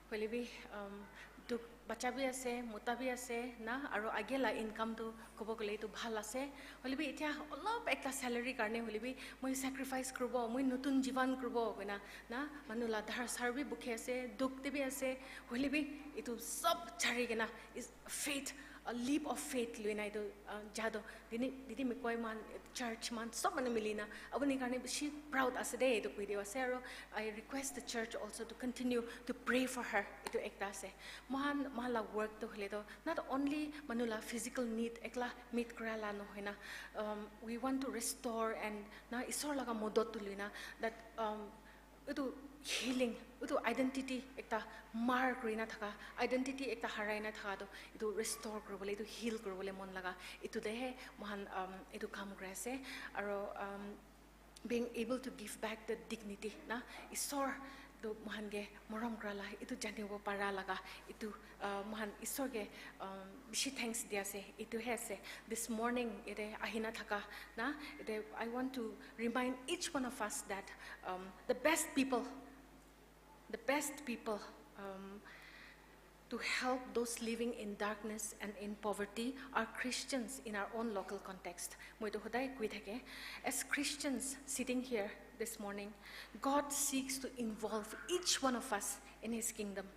Hoile bi, um, duk bacha bi ase, mota bi ase na, aro age la income tu kobo gole etu bhal ase. Hoile bi etia olop ekta salary karne hoile bi moi sacrifice kuribo, moi notun jiban kuribo koina na, manu la dhar sar bi bukhi ase, duk te bi ase. Hoile bi etu sob chari kena is faith, a leap of faith loina etu, uh, jado. Didi, Didi Mikoi man, church man, sob manu milina apuni karne bishi proud ase de, etu koi dia ase. Aro I request the church also to continue to pray for her. Etu ekta ase. Mohan, mohan la work tu hoile to not only manu la physical need ekla meet kura la nohoi na, um, we want to restore and na Isor laga modot tu loina that, um, etu healing, etu identity ekta mar kurina thaka, identity ekta harai na thaka tu etu restore kuribole, etu heal kuribole mon laga, etu te he mohan, um, etu kam kuri ase. Aro, um, being able to give back the dignity na, Isor tu mohan ke morom kura la, etu janibo para laga, etu, uh, mohan Isor ke, um, bishi thanks dia ase. Etu he ase, this morning ete ahina thaka na, ete I want to remind each one of us that, um, the best people, the best people, um, to help those living in darkness and in poverty are Christians in our own local context. Moi etu hodai koi thake, as Christians sitting here this morning, God seeks to involve each one of us in His kingdom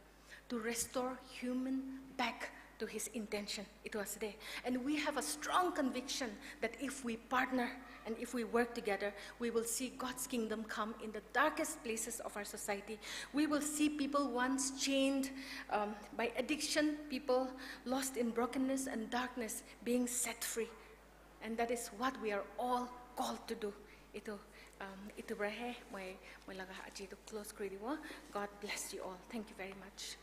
to restore human back to His intention. Etu ase de. And we have a strong conviction that if we partner and if we work together, we will see God's kingdom come in the darkest places of our society. We will see people once chained, um, by addiction, people lost in brokenness and darkness being set free. And that is what we are all called to do. Etu, um, etu para he moi, moi laga aji etu close kuri dibo. God bless you all. Thank you very much.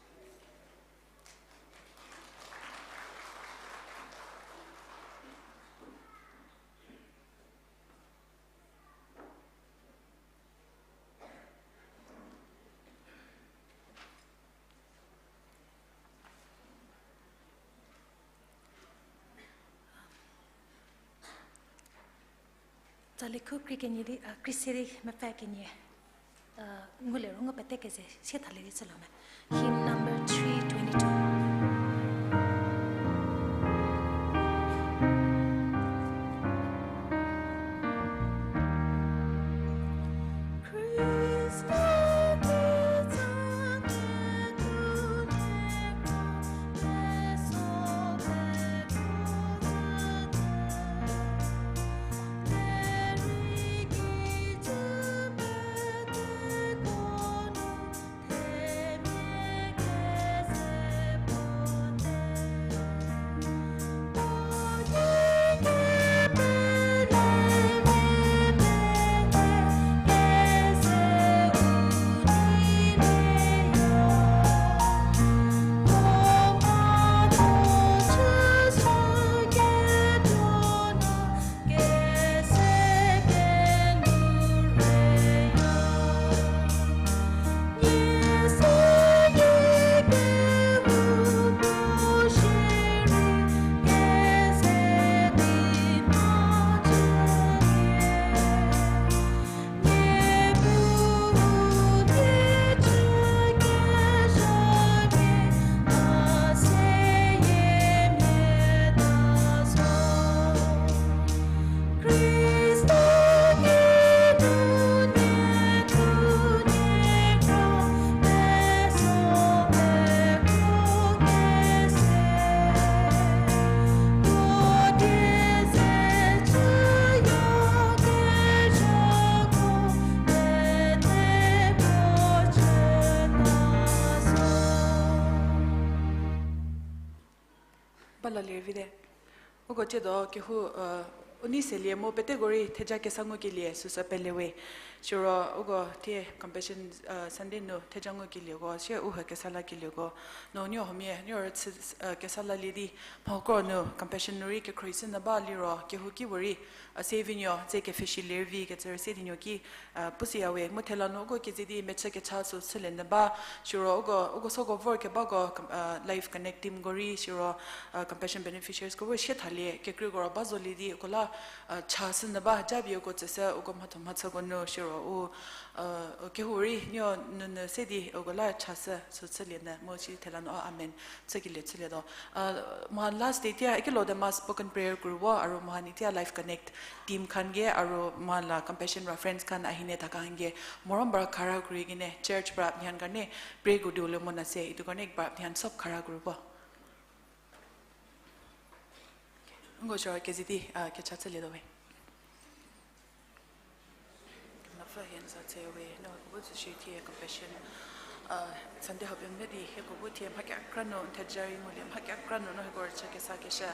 Tsali khu kri kenyi di, ah, kri siri me phe kenyi. Ah, ngule ro ngo pete ke se, se thali di salome. Hymn number three twenty-two. Lervi de. Ugo che do kehu, uh, uni selie mo pete gori theja kesa ngo ke lie susa pelewe. Shiro ugo te compassion, uh, Sunday no theja ngo ke lie go. She uha kesa la ke lie go. No nyo homie nyo, uh, kesa la lidi. Mhoko no compassion nuri ke khroise na ba liro kehu ki wori, uh, saving yo ze ke feshi lervi ke tser se dinyo ki, uh, pusi awe. Mo thela no ugo ke zidi mecha ke cha su sele na ba. Shiro ugo, ugo sogo vor ke ba go, uh, life connect team gori. Shiro, uh, compassion beneficiaries ko wo she thali ke kri goro ba zoli di ugo la, uh, cha se na ba ja bi ugo tse se ugo mhatho mhatsa go no shiro u, uh, ke huri nyo no no se di ugo la cha se su sele na mo chi thela no. Amen. Tsakile tsile do. Uh, mohan last day tia ekilo de ma spoken prayer kuribo, aro mohan itia life connect team khan ke, aro mohan la compassion reference khan ahine thaka khan ke morom para khara kuri kene church para apni khan karne pray kuri dibole mon ase. Itu karne ek bar apni khan sob khara kuribo. Ngo shora ke zidi, uh, ke chat tsile do we. Nafa hian za che we, no, ko bu shi ti compassion. Uh, Sunday ha ben me di he ko bu ti ma kya kra no, ta jari mo le ma kya kra no, no, he ko cha ke sa ke sha.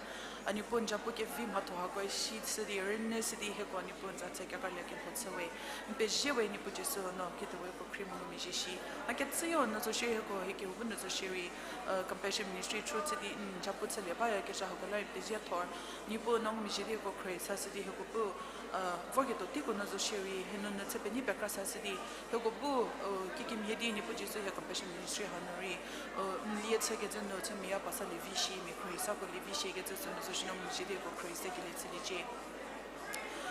Ani pon ja pu ke vi ma to ha ko shi se di ren ne se di he ko ani pon za che kya ka le ke ho se we. Mpe je we ni pu je so no, ki to we ko cream no mi je shi. Ma ke tse yo no zo shi he ko he ke bu no zo shi ri, uh, compassion ministry through se di, mm, ja pu se le ba ya ke sha ha ko la pe je thor. Ni pu no mi je di ko kre sa se di he ko bu. Uh, vorke to tiko na zo sheri, he no na tsepe ni pekra sa sidi, he ko bu, uh, kikim he di ni pu Jisu he compassion ministry ha no ri, uh, liye tsa ke zen no tsa miya pasa le vi shi, mi khuri sa ko le vi shi ke zen no zo shi no mu shi de ko khuri se ke le tsi li chi.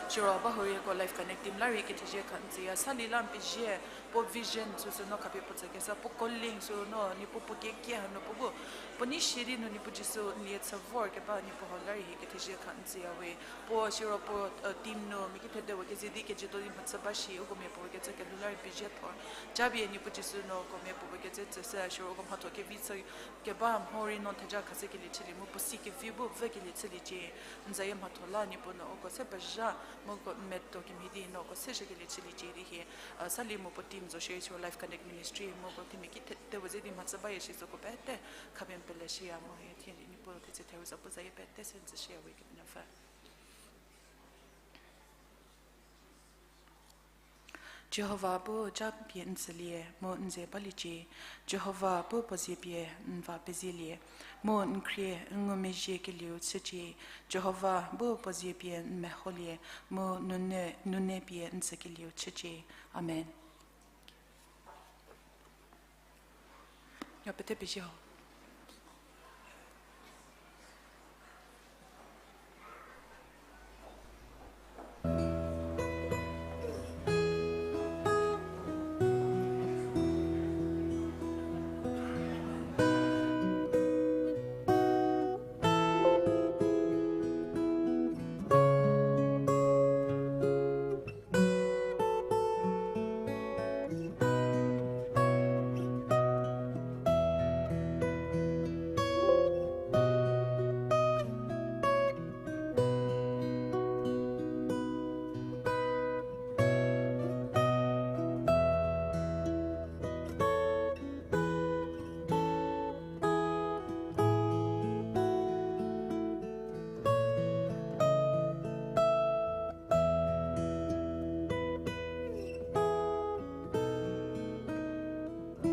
Shiro ba hori ko life connect team la ri ke tije khan tsi ya, sa li lam pi je, po vision su su no kape po tsa ke sa, po calling su no, ni po po ke ke ha no po bu, po ni sheri no ni pu Jisu liye tsa vor ke ba ni po ho la ri he ke tije khan tsi ya we. Po shiro po, uh, team no mi ki thede wo ke zidi ke jito di matsa ba shi ugo me po ke tsa ke lula ri pije thor. Jabi ni pu Jisu no ko me po ke tsa tsa sa shiro ugo ma to ke vi tsa ke ba mhori no thaja khase ke li chili mu pusi ke vi bu ve ke li chili je. Nza ye ma to la ni po no ugo se ba ja mo ko met to ke mi di no ko se je ke li chili je di he. Uh, sali mo po team zo shi shiro life connect ministry mo ko team ki thede wo zidi matsa ba ye shi zo ko bete khaben pele shi ya mo he thi ni po te tsa the wo za po za ye bete sen tsa shi ya we ke na fa. Jehovah bu ja pie nselie mo nze balichi. Jehovah bu pozie pie nva pezilie mo nkrie ngumejie keliu tsuchi. Jehovah bu pozie pie nmeholie mo nune, nune pie nsekeliu tsuchi. Amen. Ya pete pijio.